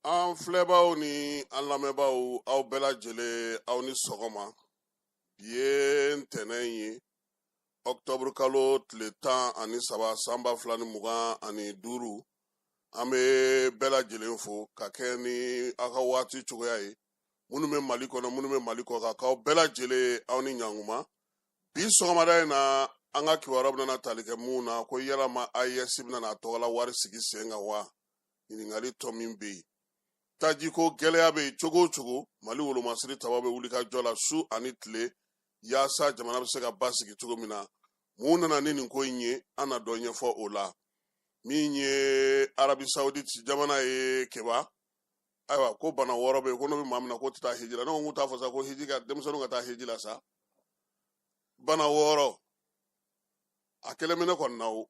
An filɛbaaw ni an lamɛnbaaw, aw bɛɛ lajɛlen, aw ni sɔgɔma. Bi ye ntɛnɛn ye, ɔkutɔburu kalo tile 13, san 2025. An bɛ bɛɛ lajɛlen fo ka kɛ ni aw ka waati cogoya ye. Minnu bɛ Mali kɔnɔ, minnu bɛ Mali kɔ kan, k'aw bɛɛ lajɛlen, aw ni ɲankuma. Bi sɔgɔmada in na, an ka kibaruya bɛna tali kɛ mun na? Ko yalama AES bɛna n'a tɔgɔla wari sigi sen kan wa? Ɲininkali tɔ min bɛ yen, tajiko gɛlɛya bɛ yen cogo o cogo, Mali wolomasiri tabaw bɛ wuli ka jɔ la su ani tile yaasa jamana bɛ se ka basigi cogo min na. Mun nana ni nin ko in ye? An na dɔ ɲɛfɔ o la. Min ye Arabi Saoudite jamana ye, Keba, ayiwa, ko bana 6 bɛ yen, ko n'o bɛ maa min na, k'o tɛ taa hiji la. Ne ko n k'u t'a fɔ sa ko hiji ka denmisɛnninw ka taa hiji la sa. Bana 6, a kelen bɛ ne kɔni na o.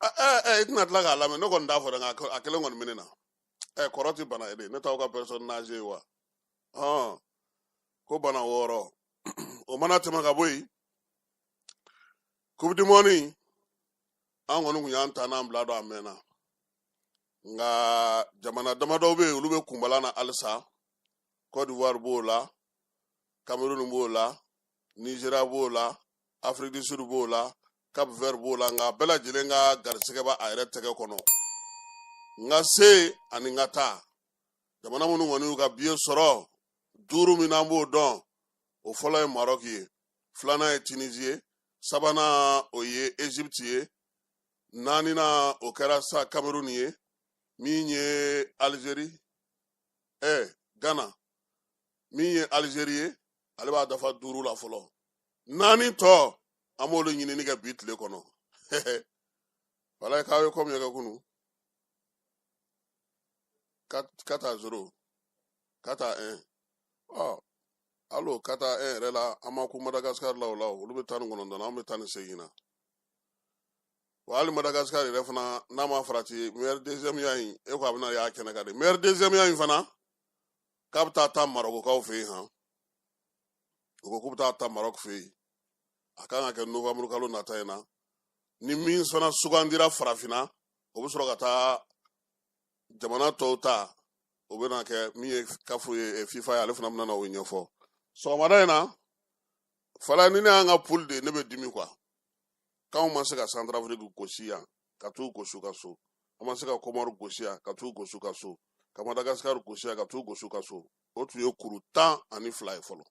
I tɛna tila k'a lamɛn, ne kɔni t'a fɔ dɛ, nka a kelen kɔni bɛ ne na. Kɔrɔ tɛ bana ye dɛ, ne t'aw ka personne âgée ye wa? Hɔn, ko bana 6. O mana tɛmɛ ka bɔ yen, Coupe du monde, an kɔni tun y'an ta n'an bila don a mɛnna, nka jamana damadɔw bɛ yen, olu bɛ kunbala na halisa. Côte d'Ivoire b'o la, Cameroun b'o la, Nigeria b'o la, Afrique du Sud b'o la, Cap Vert b'o la, nka bɛɛ lajɛlen ka garisɛgɛ b'a yɛrɛ tɛgɛ kɔnɔ. N ka se ani n ka taa, jamana minnu kɔni y'u ka biye sɔrɔ, 5 min n'an b'o dɔn, o fɔlɔ ye Maroc ye, filanan ye Tunisie ye, sabanan o ye Egypte ye, naaninan o kɛra sa Cameroun ye, min ye Algérie, Ghana, min ye Algérie ye, ale b'a dafa 5 la fɔlɔ. 4 tɔ, an b'olu ɲinini kɛ bi tile kɔnɔ. Walayi, k'aw ye combien kɛ kunu? 4-0, 4-1. Ɔ, hali o 4-1 yɛrɛ la, an ma kun Madagascar la o la, olu bɛ 19 na, an bɛ 18 na. Wa hali Madagascar yɛrɛ fana, n'a ma farati, meilleur deuxième ya in, e ko a bɛna y'a kɛnɛ kan de. Meilleur deuxième ya in fana, k'a bɛ taa ta Maroc fɛ yen han. U ko k'u bɛ taa ta Maroc fɛ yen. A kan ka kɛ novembre kalo nata in na. Ni min fana sugandira farafinna, o bɛ sɔrɔ ka taa jamana tɔw ta, o bɛna kɛ min ye CAF ye, FIFA ye, ale fana bɛna na o ɲɛfɔ. Sɔgɔmada in na, Fala, ni ne y'an ka poule de, ne bɛ dimi quoi. K'anw ma se ka Centrafrique gosi yan ka t'u gosi u ka so, an ma se ka Comore gosi yan ka t'u gosi u ka so, ka Madagascar gosi yan ka t'u gosi u ka so. O tun ye kuru 12 ye fɔlɔ.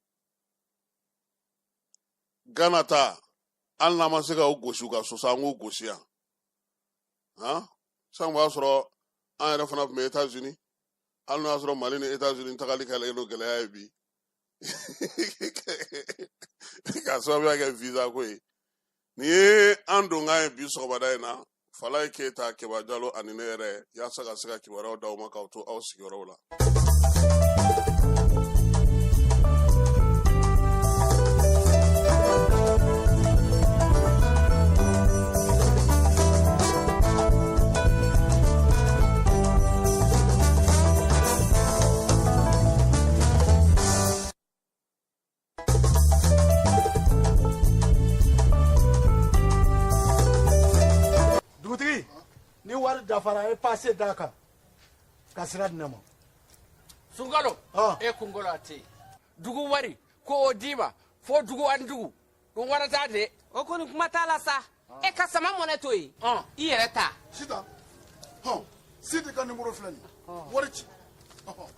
Ghana ta, hali n'an ma se ka o gosi u ka so sa, an k'u gosi yan. Han, san b'a sɔrɔ an yɛrɛ fana tun bɛ États-Unis, hali n'o y'a sɔrɔ Mali ni États-Unis tagali kɛlen don gɛlɛya ye bi ka sababuya kɛ visa ko ye. Nin ye an donkan ye bi sɔgɔmada in na, Falaye Keyita, Keba Jalo ani ne yɛrɛ, yaasa ka se ka kibaruyaw d'aw ma k'aw to aw sigiyɔrɔw la. Dugutigi, ni wari dafara, a ye pase d'a kan ka sira di ne ma. Sunkalo, e kunkolo a tɛ yen. Dugu wari ko o d'i ma fo dugu ani dugu ɗum warata de. O kɔni, kuma t'a la sa. E ka sama mɔnɛ to yen, i yɛrɛ ta. Sitan, hɔn, Sidi ka nimoro filɛ nin ye, wari ci. Ɔhɔn.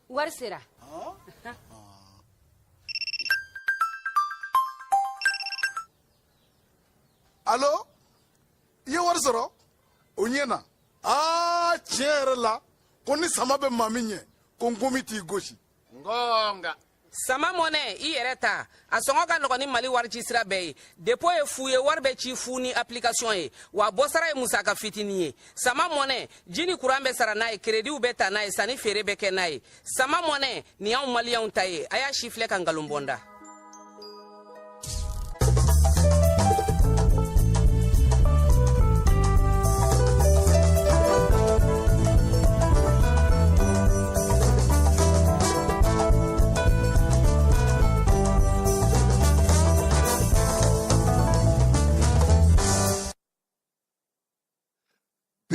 Wari sera. Alo, i ye wari sɔrɔ o ɲɛ na. Aa, tiɲɛ yɛrɛ la, ko ni sama bɛ maa min ɲɛ, ko nkomi t'i gosi. Ngonga. Sama mɔnɛ, i yɛrɛ ta, a sɔngɔ ka nɔgɔn ni Mali wari ci sira bɛɛ ye. Dépôt ye fu ye, wari bɛ ci fu ni application ye, wa bɔsara ye musaka fitinin ye. Sama mɔnɛ, ji ni kuran bɛ sara n'a ye, créditw bɛ ta n'a ye, sanni feere bɛ kɛ n'a ye. Sama mɔnɛ nin y'anw maliyɛnw ta ye. A y'a si filɛ ka nkalon bɔ n da.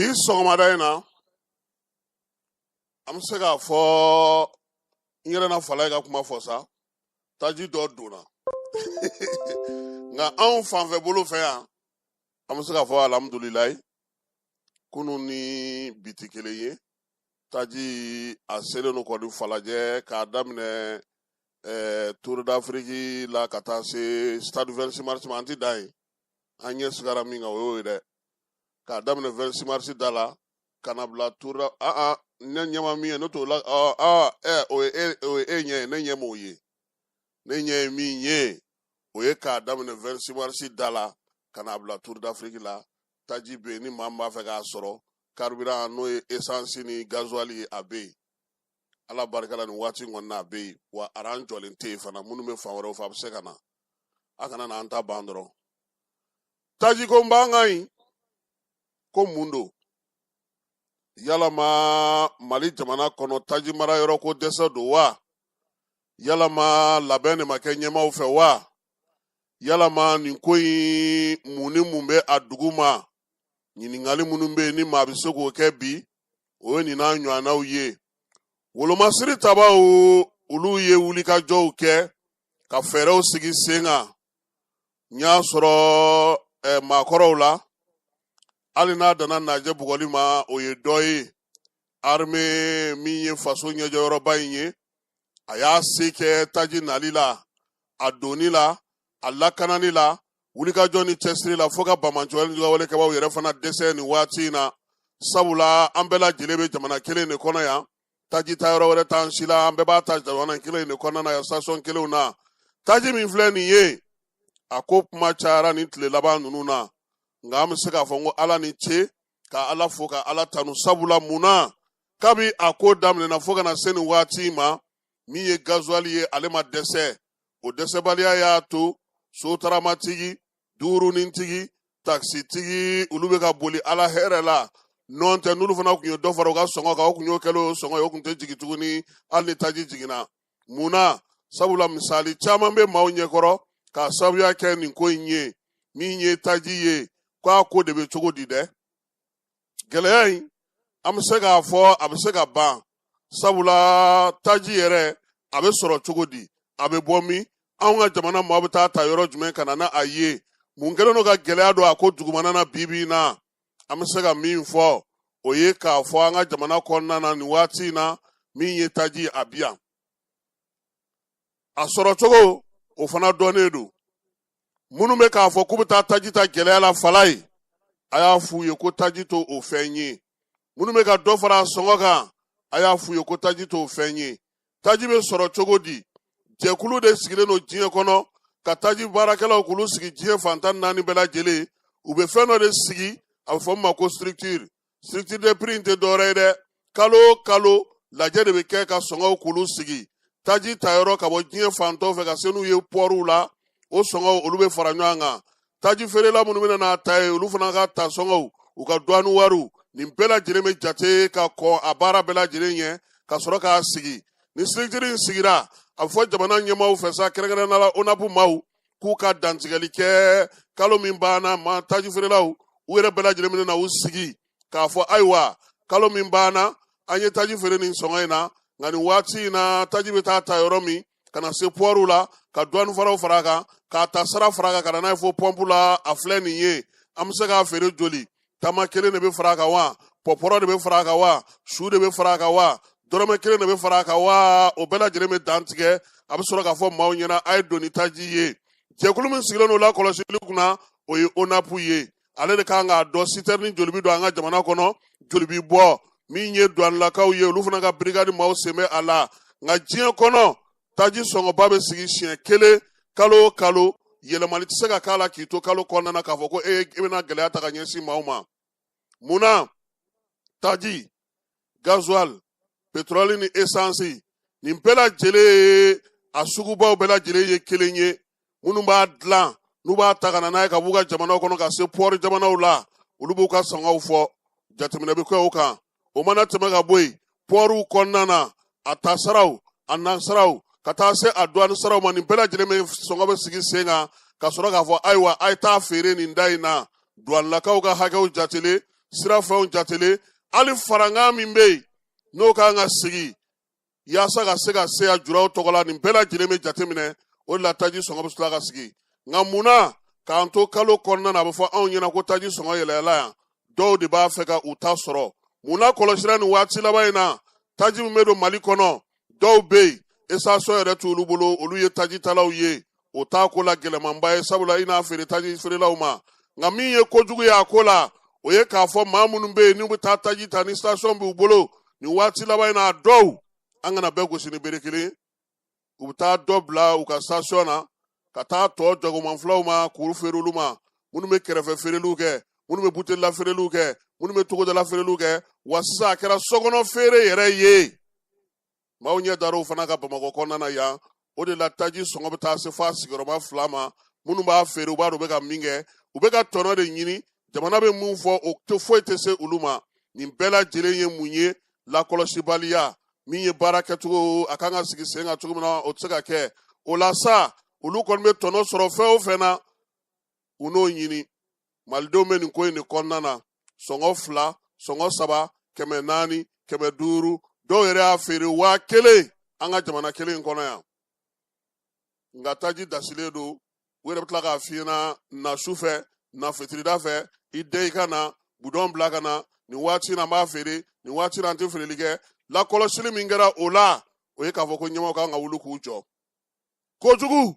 Bi sɔgɔmada in na, an bɛ se k'a fɔ, n yɛrɛ na Falaye ka kuma fɔ sa, taji dɔ donna, nka anw fanfɛ bolo fɛ yan, an bɛ se k'a fɔ alhamdulilayi, kunun ni bi tɛ kelen ye. Taji a selen don kɔni Falajɛ, k'a daminɛ Tour d'Afrique la ka taa se stade 26 mars ma. An ti dan yen, an ɲɛ sigara min kan, o y'o ye dɛ. K'a daminɛ 26 mars da la ka na bila Tour da, ah ah, ne ɲɛ ma min ye, ne t'o la. Ah ah, ɛ, o ye e, o ye e ɲɛ ye, ne ɲɛ m'o ye. Ne ɲɛ ye min ye, o ye k'a daminɛ 26 mars da la ka n'a bila Tour d'Afrique la. Taji bɛ yen, ni maa min b'a fɛ k'a sɔrɔ, carburant, n'o ye essence ni gasoil ye, a bɛ yen. Ala barika la, nin waati in kɔni na, a bɛ yen, wa aran jɔlen tɛ yen fana. Minnu bɛ fan wɛrɛw fɛ, a bɛ se ka na, a kana na an ta ban dɔrɔn. Taji ko mankan in, ko mun don? Yalama Mali jamana kɔnɔ, taji mara yɔrɔ ko dɛsɛ don wa? Yalama labɛn de ma kɛ ɲɛmaaw fɛ wa? Yalama nin ko in, mun ni mun bɛ a dugu ma? Ɲininkali minnu bɛ yen ni maa bɛ se k'o kɛ bi, o ye nin n'a ɲɔgɔnnaw ye. Wolomasiri tabaw, olu ye wulikajɔw kɛ ka fɛɛrɛw sigi sen kan. N y'a sɔrɔ maakɔrɔw la, hali n'a danna najɛ bugɔli ma, o ye dɔ ye. Armée min ye faso ɲɛjɔyɔrɔba in ye, a y'a se kɛ taji nali la, a donni la, a lakanani la, wulikajɔ ni cɛsiri la, fo ka banbaanciwalekɛbaw yɛrɛ fana dɛsɛ nin waati in na. Sabula an bɛɛ lajɛlen bɛ jamana kelen de kɔnɔ yan, taji ta yɔrɔ wɛrɛ t'an si la, an bɛɛ b'a ta jamana kelen de kɔnɔna na yan, station kelenw na. Taji min filɛ nin ye, a ko kuma cayara nin tile laban ninnu na, nka an bɛ se k'a fɔ n ko Ala ni ce, ka Ala fo, ka Ala tanu. Sabula mun na? Kabi a ko daminɛna fo ka na se nin waati ma, min ye gasoil ye, ale ma dɛsɛ. O dɛsɛbaliya y'a to sotaramatigi, duurunintigi, takisitigi, olu bɛ ka boli Ala hɛrɛ la. Nɔn tɛ, n'olu fana tun ye dɔ fara u ka sɔngɔ kan, o tun y'o kɛlen o sɔngɔ ye, o tun tɛ jigin tuguni hali ni taji jiginna. Mun na? Sabula misali caman bɛ maaw ɲɛkɔrɔ k'a sababuya kɛ nin ko in ye. Min ye taji ye, k'a ko de bɛ cogo di dɛ? Gɛlɛya in, an bɛ se k'a fɔ a bɛ se ka ban. Sabula taji yɛrɛ, a bɛ sɔrɔ cogo di? A bɛ bɔ min? Anw ka jamana maaw bɛ taa ta yɔrɔ jumɛn ka na n'a a ye? Mun kɛlen don ka gɛlɛya don a ko dugumana na bi bi in na? An bɛ se ka min fɔ, o ye k'a fɔ an ka jamana kɔnɔna na nin waati in na, min ye taji, a bi yan, a sɔrɔ cogo, o fana dɔnnen don. Minnu bɛ k'a fɔ k'u bɛ taa taji ta gɛlɛya la Falaye, a y'a f'u ye ko taji t'o o fɛn ye. Minnu bɛ ka dɔ fara a sɔngɔ kan, a y'a f'u ye ko taji t'o fɛn ye. Taji bɛ sɔrɔ cogo di? Jɛkulu de sigilen don diɲɛ kɔnɔ ka taji baarakɛlaw k'olu sigi diɲɛ fan 14 bɛɛ lajɛlen. U bɛ fɛn dɔ de sigi, a bɛ fɔ min ma ko structure. Structure de prix in tɛ dɔwɛrɛ ye dɛ, kalo o kalo lajɛ de bɛ kɛ ka sɔngɔw k'olu sigi. Taji tayɔrɔ ka bɔ diɲɛ fan tɔw fɛ ka se n'u ye pɔriw la, o sɔngɔw, olu bɛ fara ɲɔgɔn kan. Taji feerela minnu bɛna n'a ta ye, olu fana ka ta sɔngɔw, u ka douane wariw, nin bɛɛ lajɛlen bɛ jate ka kɔn a baara bɛɛ lajɛlen ɲɛ ka sɔrɔ k'a sigi. Ni structure in sigira, a bɛ fɔ jamana ɲɛmaaw fɛ sa, kɛrɛnkɛrɛnnenya la ONAP maaw, k'u ka dantigɛli kɛ. Kalo min banna ma, taji feerelaw u yɛrɛ bɛɛ lajɛlen bɛna na u sigi k'a fɔ: ayiwa, kalo min banna, an ye taji feere nin sɔngɔ in na, nka nin waati in na, taji bɛ taa ta yɔrɔ min ka na se pɔriw la, ka douane faraw fara a kan, k'a ta sara fara a kan ka na n'a ye fo pɔnpu la, a filɛ nin ye, an bɛ se k'a feere joli? Tama kelen de bɛ fara a kan wa? Pɔpɔrɔ de bɛ fara a kan wa? Su de bɛ fara a kan wa? Dɔrɔmɛ kelen de bɛ fara a kan wa? O bɛɛ lajɛlen bɛ dan tigɛ. A bɛ sɔrɔ k'a fɔ maaw ɲɛna: a ye don ni taji ye. Jɛkulu min sigilen don lakɔlɔsili kunna, o ye ONAP ye. Ale de kan k'a dɔn sitɛrini joli bɛ don an ka jamana kɔnɔ, joli bɛ bɔ. Min ye duwanilakaw ye, olu fana ka brigade maaw sen bɛ a la. Nka diɲɛ kɔnɔ, taji sɔngɔba bɛ sigi siɲɛ kelen kalo o kalo. Yɛlɛmali tɛ se ka k'a la k'i to kalo kɔnɔna na k'a fɔ ko e bɛna gɛlɛya ta ka ɲɛsin maaw ma. Mun na? Taji, gasoil, pétrole ni essence, nin bɛɛ lajɛlen, a sugubaw bɛɛ lajɛlen ye kelen ye. Minnu b'a dilan, n'u b'a ta ka na n'a ye ka b'u ka jamanaw kɔnɔ ka se pɔri jamanaw la, olu b'u ka sɔngɔw fɔ, jateminɛ bɛ kɛ o kan. O mana tɛmɛ ka bɔ yen, pɔriw kɔnɔna na, a ta saraw, a na saraw, ka taa se a douane saraw ma, nin bɛɛ lajɛlen bɛ sɔngɔ bɛ sigi sen kan ka sɔrɔ k'a fɔ: ayiwa, a ye taa feere nin da in na. Duwanilakaw ka hakɛw jatelen, sirafɛnw jatelen, hali farankan min bɛ yen n'o kan ka sigi yaasa ka se ka se a juraw tɔgɔ la, nin bɛɛ lajɛlen bɛ jateminɛ. O de la taji sɔngɔ bɛ tila ka sigi. Nka mun na k'an to kalo kɔnɔna na, a bɛ fɔ anw ɲɛna ko taji sɔngɔ yɛlɛla yan? Dɔw de b'a fɛ ka u ta sɔrɔ. Mun na kɔlɔsira nin waati laban in na, taji min bɛ don Mali kɔnɔ, dɔw bɛ yen, station yɛrɛ t'olu bolo, olu ye tajitalaw ye. O t'a ko la gɛlɛmanba ye, sabula i n'a feere taji feerelaw ma. Nka min ye kojugu ye a ko la, o ye k'a fɔ maa minnu bɛ yen n'u bɛ taa taji ta ni station b'u bolo, nin waati laban in na, a dɔw, an kana bɛɛ gosi ni bere kelen, u bɛ taa dɔ bila u ka station na ka taa tɔ jagomanfilaw ma k'u feere olu ma, minnu bɛ kɛrɛfɛ feereliw kɛ, minnu bɛ butelila feereliw kɛ, minnu bɛ togodala feereliw kɛ. Wa sisan a kɛra sokɔnɔ feere yɛrɛ ye, maaw ɲɛ dar'o fana ka Bamakɔ kɔnɔna na yan. O de la taji sɔngɔ bɛ taa se f'a sigiyɔrɔma 2 ma. Minnu b'a feere, u b'a dɔn u bɛ ka min kɛ, u bɛ ka tɔnɔ de ɲini. Jamana bɛ mun fɔ, o tɛ foyi tɛ se olu ma. Nin bɛɛ lajɛlen ye mun ye? Lakɔlɔsibaliya. Min ye baara kɛcogo, a kan ka sigi sen kan cogo min na, o tɛ se ka kɛ. O la sa, olu kɔni bɛ tɔnɔ sɔrɔ fɛn o fɛn na, u n'o ɲini. Malidenw bɛ nin ko in de kɔnɔna na. Sɔngɔ 2, sɔngɔ 3, 400, 500, dɔw yɛrɛ y'a feere 1000 an ka jamana kelen in kɔnɔ yan. Nka taji dasilen don, u yɛrɛ bɛ tila k'a f'i ɲɛna na su fɛ, na fitirida fɛ, i den i ka na budɔn bila ka na nin waati in na, an b'a feere nin waati in na, an tɛ feereli kɛ. Lakɔlɔsili min kɛra o la, o ye k'a fɔ ko ɲɛmaaw kan ka wuli k'u jɔ. Kojugu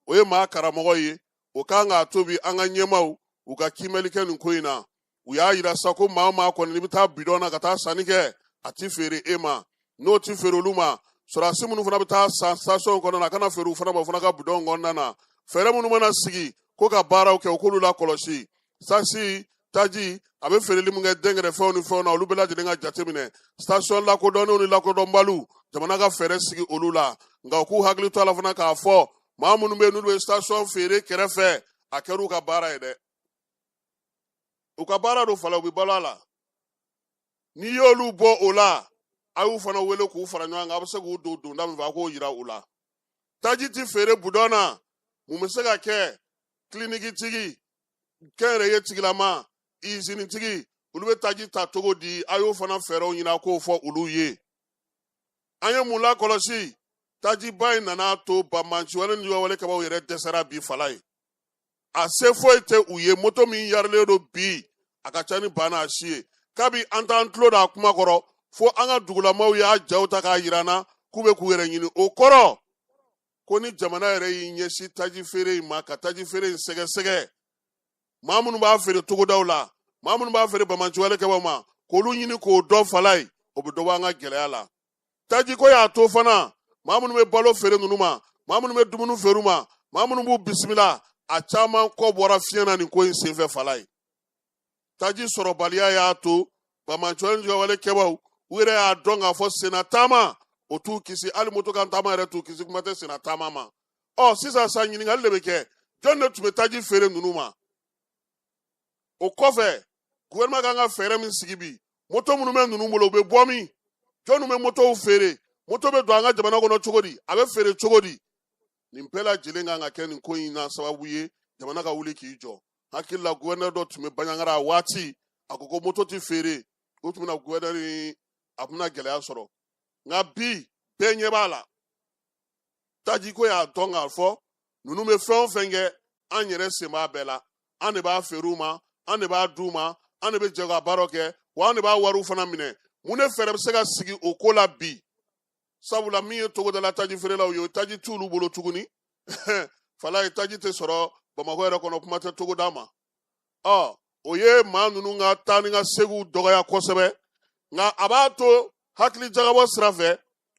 o ye maa karamɔgɔ ye, o kan k'a to bi an ka ɲɛmaaw u ka kiimɛli kɛ nin ko in na. U y'a yira sa ko maa o maa kɔni n'i bɛ taa bidɔn na ka taa sanni kɛ, a ti feere e ma. N'o ti feere olu ma, sɔrɔdasi minnu fana bɛ taa san station kɔnɔna na, a kana feere u fana ma, u fana ka bidɔn kɔnɔna na. Fɛɛrɛ minnu mana sigi ko ka baaraw kɛ, u k'olu lakɔlɔsi. Sasi taji a bɛ feereli min kɛ dɛnkɛrɛfɛnw ni fɛnw na, olu bɛɛ lajɛlen ka jateminɛ. Station lakodɔnnenw ni lakodɔnbaliw, jamana ka fɛɛrɛ sigi olu la. Nka u k'u hakili to a la fana k'a fɔ maa minnu bɛ yen n'olu bɛ station feere kɛrɛfɛ, a kɛra u ka baara ye dɛ, u ka baara don fala, u bɛ balo a la. N'i y'olu bɔ o la, a y'u fana wele k'u fara ɲɔgɔn kan, a bɛ se k'u don donda min fɛ, a k'o yira u la. Taji ti feere budɔn na, mun bɛ se ka kɛ? Kiliniki kɛnyɛrɛye tigilama, izinitigi, olu bɛ taji ta cogo di? A y'o fana fɛɛrɛw ɲini, a k'o fɔ olu ye. An ye mun lakɔlɔsi? Tajiba in nana to banbanciwale ni wale kabaw yɛrɛ dɛsɛra bi fala ye, a se foyi tɛ u ye. Moto min yarilen don bi, a ka ca ni ba n'a si ye. Kabi an t'an tulo da a kuma kɔrɔ, fo an ka dugulamaw y'a jaw ta k'a yira an na k'u bɛ k'u yɛrɛ ɲini. O kɔrɔ ko ni jamana yɛrɛ y'i ɲɛsin taji feere in ma, ka taji feere in sɛgɛsɛgɛ, maa minnu b'a feere togodaw la, maa minnu b'a feere banbaanciwale kɛbaw ma, k'olu ɲini k'o dɔn fala ye, o bɛ dɔ bɔ an ka gɛlɛya la. Tajiko y'a to fana, maa minnu bɛ balo feere ninnu ma, maa minnu bɛ dumuni feere u ma, maa minnu b'u bisimila, a caman kɔ bɔra fiɲɛ na nin ko in senfɛ fala ye. Taji sɔrɔbaliya y'a to banbaanciwale kɛbaw u yɛrɛ y'a dɔn k'a fɔ senna taama o t'u kisi, hali moto kan taama yɛrɛ t'u kisi, kuma tɛ senna taama ma. Ɔ sisan sa, ɲininkali de bɛ kɛ: jɔn de tun bɛ taji feere ninnu ma? O kɔfɛ, gouvernement kan ka fɛɛrɛ min sigi bi, moto minnu bɛ ninnu bolo, u bɛ bɔ min? Jɔnni bɛ motow feere? Moto bɛ don an ka jamana kɔnɔ cogo di? A bɛ feere cogo di? Nin bɛɛ lajɛlen kan ka kɛ nin ko in na sababu ye jamana ka wuli k'i jɔ. Hakili la, gouverneur dɔ tun bɛ Bandiagara a waati, a ko ko moto tɛ feere, o tun bɛna gouverneur ni a tun bɛna gɛlɛya sɔrɔ. Nka bi bɛɛ ɲɛ b'a la, tajiko y'a dɔn k'a fɔ ninnu bɛ fɛn o fɛn kɛ, an yɛrɛ sen b'a bɛɛ la. An de b'a feere u ma, an de b'a d'u ma, an de bɛ jɛ ka baaraw kɛ, wa an de b'a wariw fana minɛ. Mun de fɛɛrɛ bɛ se ka sigi o ko la bi? Sabula min ye togodala taji feerelaw ye, o taji t'olu bolo tuguni fala ye, taji tɛ sɔrɔ Bamakɔ yɛrɛ kɔnɔ, kuma tɛ togoda ma. Ɔ o ye maa ninnu ka taa ni ka segiw dɔgɔya kosɛbɛ. Nka a b'a to hakili jagabɔ sira fɛ,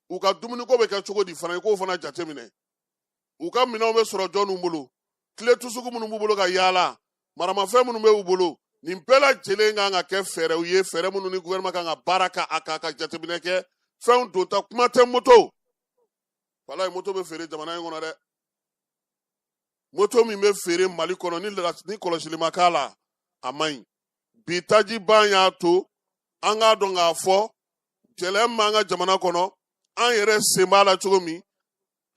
u ka dumuniko bɛ kɛ cogo di fana, i k'o fana jateminɛ. U ka minɛnw bɛ sɔrɔ jɔnniw bolo? Tile tusugu minnu b'u bolo ka yaala, maramafɛn minnu bɛ u bolo, nin bɛɛ lajɛlen kan ka kɛ fɛɛrɛw ye, fɛɛrɛ minnu ni gouvernement kan ka baara ka a kan ka jateminɛ kɛ. Fɛnw donta, kuma tɛ moto. Walayi, moto bɛ feere jamana in kɔnɔ dɛ. Moto min bɛ feere Mali kɔnɔ ni kɔlɔsili ma k'a la, a man ɲi. Bi taji ban y'a to an k'a dɔn k'a fɔ gɛlɛya min b'an ka jamana kɔnɔ, an yɛrɛ sen b'a la cogo min,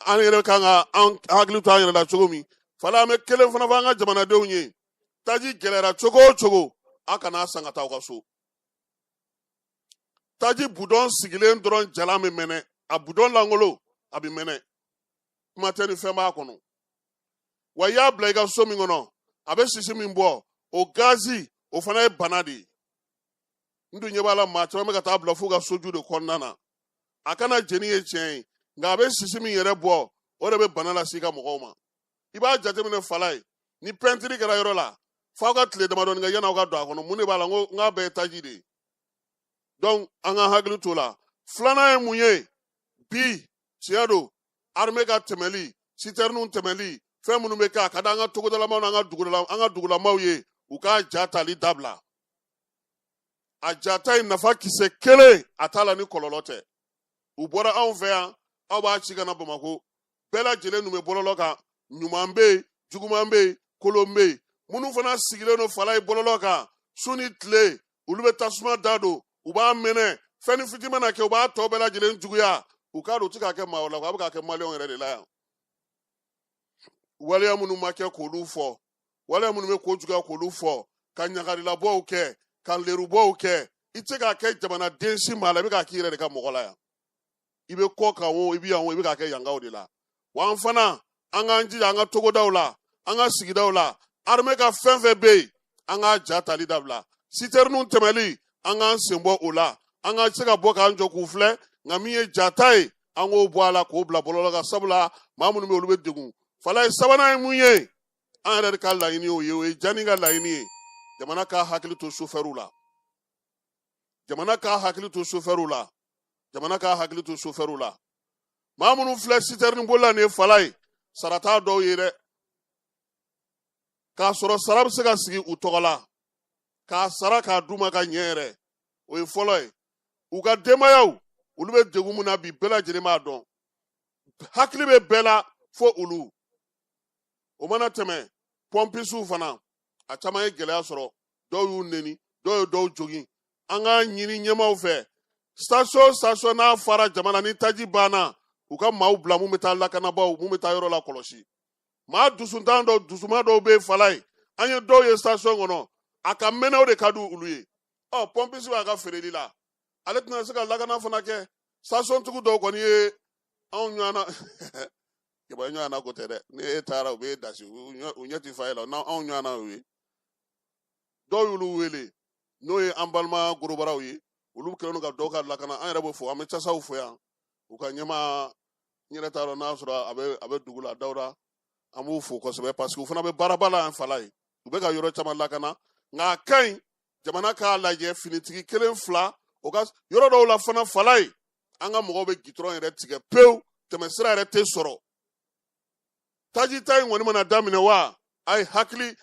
an yɛrɛ kan ka an hakili to an yɛrɛ la cogo min. Fala, an bɛ kelen fana fɔ an ka jamanadenw ye: taji gɛlɛyara cogo o cogo, A kana san ka taa aw ka so. Taji budɔn sigilen dɔrɔn jalan bɛ mɛnɛ, a budɔn lankolon a bɛ mɛnɛ, kuma tɛ ni fɛn b'a kɔnɔ. Wa i y'a bila i ka so min kɔnɔ, a bɛ sisi min bɔ, o gazi o fana ye bana de ye. N dun ɲɛ b'a la, maa caman bɛ ka taa bila f'u ka soju de kɔnɔna na. A kana jeni ye tiɲɛ ye, nka a bɛ sisi min yɛrɛ bɔ, o de bɛ bana lase i ka mɔgɔw ma. I b'a jateminɛ fala ye, ni pɛntiri kɛra yɔrɔ la, f'aw ka tile damadɔni kɛ yan'aw ka don a kɔnɔ. Mun de b'a la? N ko n k'a bɛɛ ye taji de ye. Donc an ka hakili t'o la. Filanan ye mun ye? Bi tiɲɛ don, armée ka tɛmɛli, sitɛriniw tɛmɛli, fɛn minnu bɛ kɛ, a ka di an ka togodalamaw n'an ka dugula, an ka dugulamaw ye, u k'a ja tali dabila. A ja ta in nafa kisɛ kelen a t'a la ni kɔlɔlɔ tɛ. U bɔra anw fɛ yan, aw b'a ci ka na Bamakɔ, bɛɛ lajɛlen dun bɛ bɔlɔlɔ kan. Ɲuman bɛ yen, juguman bɛ yen, kolon bɛ yen. Minnu fana sigilen don fala ye bɔlɔlɔ kan su ni tile, olu bɛ tasuma da don, u b'a mɛnɛ, fɛn ni fiti mana kɛ, u b'a tɔ bɛɛ lajɛlen juguya. U k'a dɔn u tɛ k'a kɛ maa wɛrɛ la, a bɛ k'a kɛ maliyɛnw yɛrɛ de la yan. Waleya minnu ma kɛ k'olu fɔ, waleya minnu bɛ ko juguya k'olu fɔ, ka ɲagarilabɔw kɛ, ka lerubɔw kɛ, i tɛ se k'a kɛ jamanaden si maa la, i bɛ k'a k'i yɛrɛ de ka mɔgɔ la yan. I bɛ kɔ kan o, i bɛ yan o, i bɛ k'a kɛ yankaw de la. Wa an fana, an k'an jija an ka togodaw la, an ka sigidaw la, armée ka fɛn fɛn bɛ yen, an k'a ja tali dabila. Sitɛriniw tɛmɛli, an k'an sen bɔ o la. An ka se ka bɔ k'an jɔ k'u filɛ, nka min ye ja ta ye, an k'o bɔ a la k'o bila bɔlɔlɔ kan, sabula maa minnu bɛ yen, olu bɛ degun. Fala ye sabanan ye mun ye? An yɛrɛ de ka laɲini y'o ye, o ye Jani ka laɲini ye. Jamana k'a hakili to sofɛriw la, jamana k'a hakili to sofɛriw la, jamana k'a hakili to sofɛriw la. Maa minnu filɛ sitɛrini bolila nin ye fala ye, sara t'a dɔw ye dɛ, k'a sɔrɔ sara bɛ se ka sigi u tɔgɔ la, k'a sara k'a d'u ma ka ɲɛ yɛrɛ. O ye fɔlɔ ye. U ka denbayaw, olu bɛ degun min na bi, bɛɛ lajɛlen b'a dɔn, hakili bɛ bɛɛ la fo olu. O mana tɛmɛ, pɔnpisiw fana, a caman ye gɛlɛya sɔrɔ, dɔw y'u neni, dɔw ye dɔw jogin. An k'a ɲini ɲɛmaaw fɛ, station station n'a fara jamana ni taji banna, u ka maaw bila mun bɛ taa lakanabaaw, mun bɛ taa yɔrɔ la kɔlɔsi. Maa dusuntan dɔw, dusuma dɔw bɛ fala ye, an ye dɔw ye station kɔnɔ, a ka mɛnɛw de ka di olu ye. Ɔ pɔnpisi b'a ka feereli la, ale tɛna se ka lakana fana kɛ. Station tigiw dɔw kɔni ye anw ɲɔgɔnna jaba ɲɔgɔnna ko tɛ dɛ, ni e taara u b'e dasi, u ɲɛ ti fa e la, n'anw ɲɔgɔnna y'u ye. Dɔw y'olu wele, n'o ye an balima gorobaraw ye, olu kɛlen don ka dɔw ka lakana. An yɛrɛ b'o fɔ, an bɛ casaw fo yan, u ka ɲɛmaa, n yɛrɛ t'a dɔn n'a sɔrɔ a bɛ dugu la, Dawuda, an b'u fo kosɛbɛ, parce que u fana bɛ baaraba la yan fala ye, u bɛ ka yɔrɔ caman lakana. Nka a ka ɲi jamana k'a lajɛ, finitigi kelen fila o ka yɔrɔ dɔw la fana fala ye, an ka mɔgɔw bɛ gitɔrɔn yɛrɛ tigɛ pewu, tɛmɛsira yɛrɛ tɛ sɔrɔ. Taji ta in kɔni mana daminɛ wa, a ye hakili,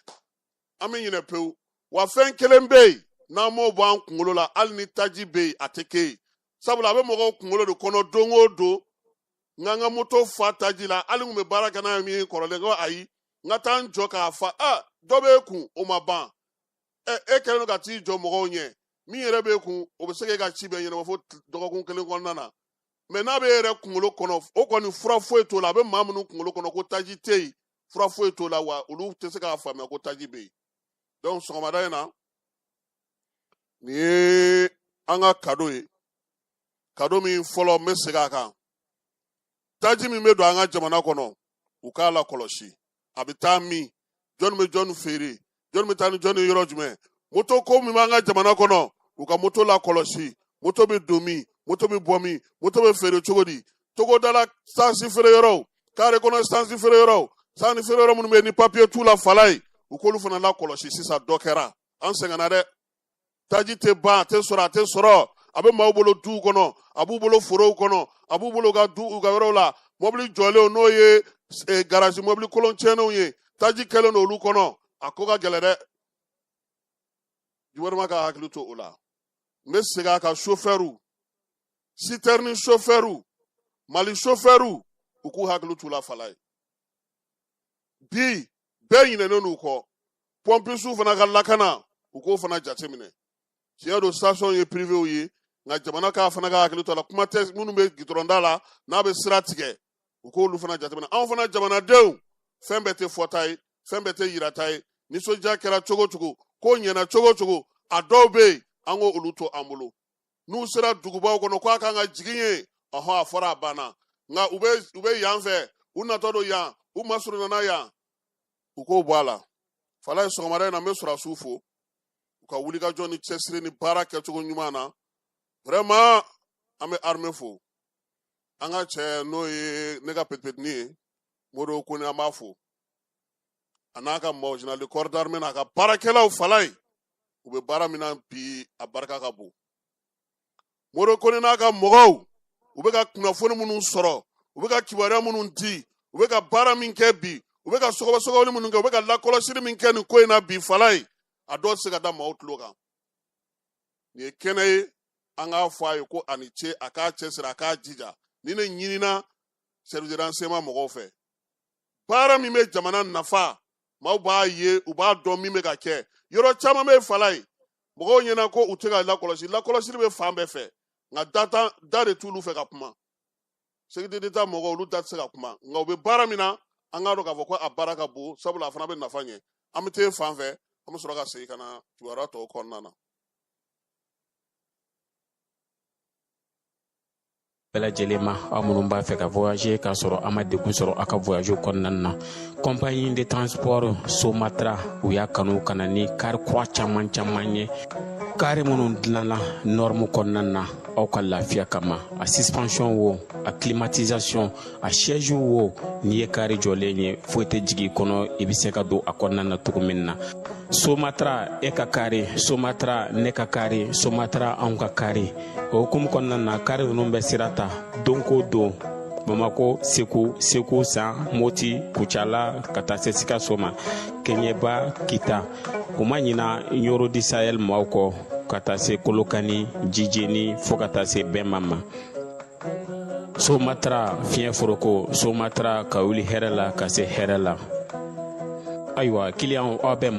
an bɛ ɲinɛ pewu. Wa fɛn kelen bɛ yen, n'an m'o bɔ an kunkolo la, hali ni taji bɛ yen, a tɛ kɛ yen, sabula a bɛ mɔgɔw kunkolo de kɔnɔ don o don. N ka n ka moto fa taji la, hali n kun bɛ baara kɛ n'a ye min ye kɔrɔlen, ko ayi, n ka taa n jɔ k'a fa. Aa, dɔ b'e kun, o ma ban. Ɛ, e kɛlen don ka t'i jɔ mɔgɔw ɲɛ, min yɛrɛ b'e kun, o bɛ se k'e ka ci bɛɛ ɲɛnabɔ fo dɔgɔkun kelen kɔnɔna na. Mɛ n'a bɛ e yɛrɛ kunkolo kɔnɔ, o kɔni fura foyi t'o la. A bɛ maa minnu kunkolo kɔnɔ ko taji tɛ yen, fura foyi t'o la, wa olu tɛ se k'a faamuya ko taji bɛ yen. Donc sɔgɔmada in na, nin ye an ka kado ye, kado min fɔlɔ n bɛ segin a kan. Taji min bɛ don an ka jamana kɔnɔ, u k'a lakɔlɔsi, a bɛ taa min, jɔnni bɛ jɔnni feere, jɔnni bɛ taa ni jɔnni yɔrɔ jumɛn. Moto ko min b'an ka jamana kɔnɔ, u ka moto lakɔlɔsi, moto bɛ don min, moto bɛ bɔ min, moto bɛ feere cogo di. Togodala sansi feere yɔrɔw, kare kɔnɔ sansi feere yɔrɔw, sanni feere yɔrɔ minnu bɛ yen ni papiye t'u la fala ye, u k'olu fana lakɔlɔsi. Sisan dɔ kɛra, an sɛgɛnna dɛ. Taji tɛ ban, a tɛ sɔrɔ, a tɛ sɔrɔ. A bɛ maaw bolo duw kɔnɔ, a b'u bolo forow kɔnɔ, a b'u bolo u ka du, u ka yɔrɔw la, mɔbili jɔlenw, n'o ye garazi mɔbili kolon tiɲɛnenw ye, taji kɛlen don olu kɔnɔ. A ko ka gɛlɛn dɛ, gouvernement ka hakili to o la. N bɛ segin a kan, sofɛriw, sitɛrini sofɛriw, Mali sofɛriw, u k'u hakili t'u la fala ye. Bi bɛɛ ɲinɛnen d'u kɔ. Pɔnpisiw fana ka lakana, u k'o fana jateminɛ. Tiɲɛ don, station ye privéw ye, nka jamana k'a fana ka hakili to a la. Kuma tɛ minnu bɛ gitɔrɔnda la n'a bɛ sira tigɛ, u k'olu fana jateminɛ. Anw fana jamanadenw, fɛn bɛɛ tɛ fɔta ye, fɛn bɛɛ tɛ yirata ye. Nisɔndiya kɛra cogo o cogo, Ko ɲɛna cogo cogo, a dɔw bɛ yen, an k'olu to an bolo. N'u sera dugubaw kɔnɔ ko a kan ka jigin yen, ɔhɔn, a fɔra, a banna. Nka u bɛ yan fɛ, u natɔ don yan, u masurunnana yan, u k'o bɔ a la. Falaye, sɔgɔmada in na, n bɛ sɔrɔdasiw fo u ka wulikajɔ ni cɛsiri ni baara kɛcogo ɲuman na. Vraiment, an bɛ armée fo. An ka cɛ, n'o ye ne ka petipetini ye, Modibo Kone, an b'a fo, a n'a ka maaw, général de corps d'armée n'a ka baarakɛlaw. Falaye, u bɛ baara min na bi, a barika ka bon. Modibo Kone n'a ka mɔgɔw, u bɛ ka kunnafoni minnu sɔrɔ, u bɛ ka kibaruya minnu di, u bɛ ka baara min kɛ bi, u bɛ ka sɔgɔbɛ minnu kɛ, u bɛ ka lakɔlɔsili min kɛ nin ko in na bi, Falaye, a dɔw tɛ se ka da maaw tulo kan. Nin ye kɛnɛ ye, an k'a fɔ a ye ko a ni ce, a k'a cɛsiri, a k'a jija. Ni ne ɲinina service de renseignement mɔgɔw fɛ, baara min bɛ jamana nafa, maaw b'a ye, u b'a dɔn min bɛ ka kɛ. Yɔrɔ caman bɛ, Falaye, mɔgɔw ɲɛna ko u tɛ ka lakɔlɔsi. Lakɔlɔsili bɛ fan bɛɛ fɛ, nka da ta da de t'olu fɛ ka kuma. Sécurité d'État mɔgɔw, olu da tɛ se ka kuma, nka u bɛ baara min na, an k'a dɔn k'a fɔ ko a baara ka bon, sabula a fana bɛ nafa ɲɛ. An bɛ t'e fan fɛ, an bɛ sɔrɔ ka segin ka na kibaruya tɔw kɔnɔna na. Bɛɛ lajɛlen ma, aw minnu b'a fɛ ka voyager k'a sɔrɔ a ma degun sɔrɔ aw ka voyage kɔnɔna na, compagnie de transport Somatra, u y'a kanu ka na ni car kura caman caman ye, car minnu dilanna norme kɔnɔna na aw ka lafiya kama. A suspension wo, a climatisation, a siège wo, n'i ye car jɔlen ye, foyi tɛ jigin i kɔnɔ, i bɛ se ka don a kɔnɔna na cogo min na. Somatra, e ka car Somatra, ne ka car Somatra, anw ka car. O hukumu kɔnɔna na, car ninnu bɛ sira ta don ko don Bamako, Segu, Segu San, Moti, Kucala, ka taa se Sikaso ma, Kɛɲɛba, Kita. U ma ɲina Ɲoro du Sahel maaw kɔ, ka taa se Kolokani, Jijeni, fo ka taa se Bɛnma ma. Somatra, fiɲɛ foroko Somatra, ka wuli hɛrɛ la ka se hɛrɛ la. Ayiwa, kiliyanw, aw bɛ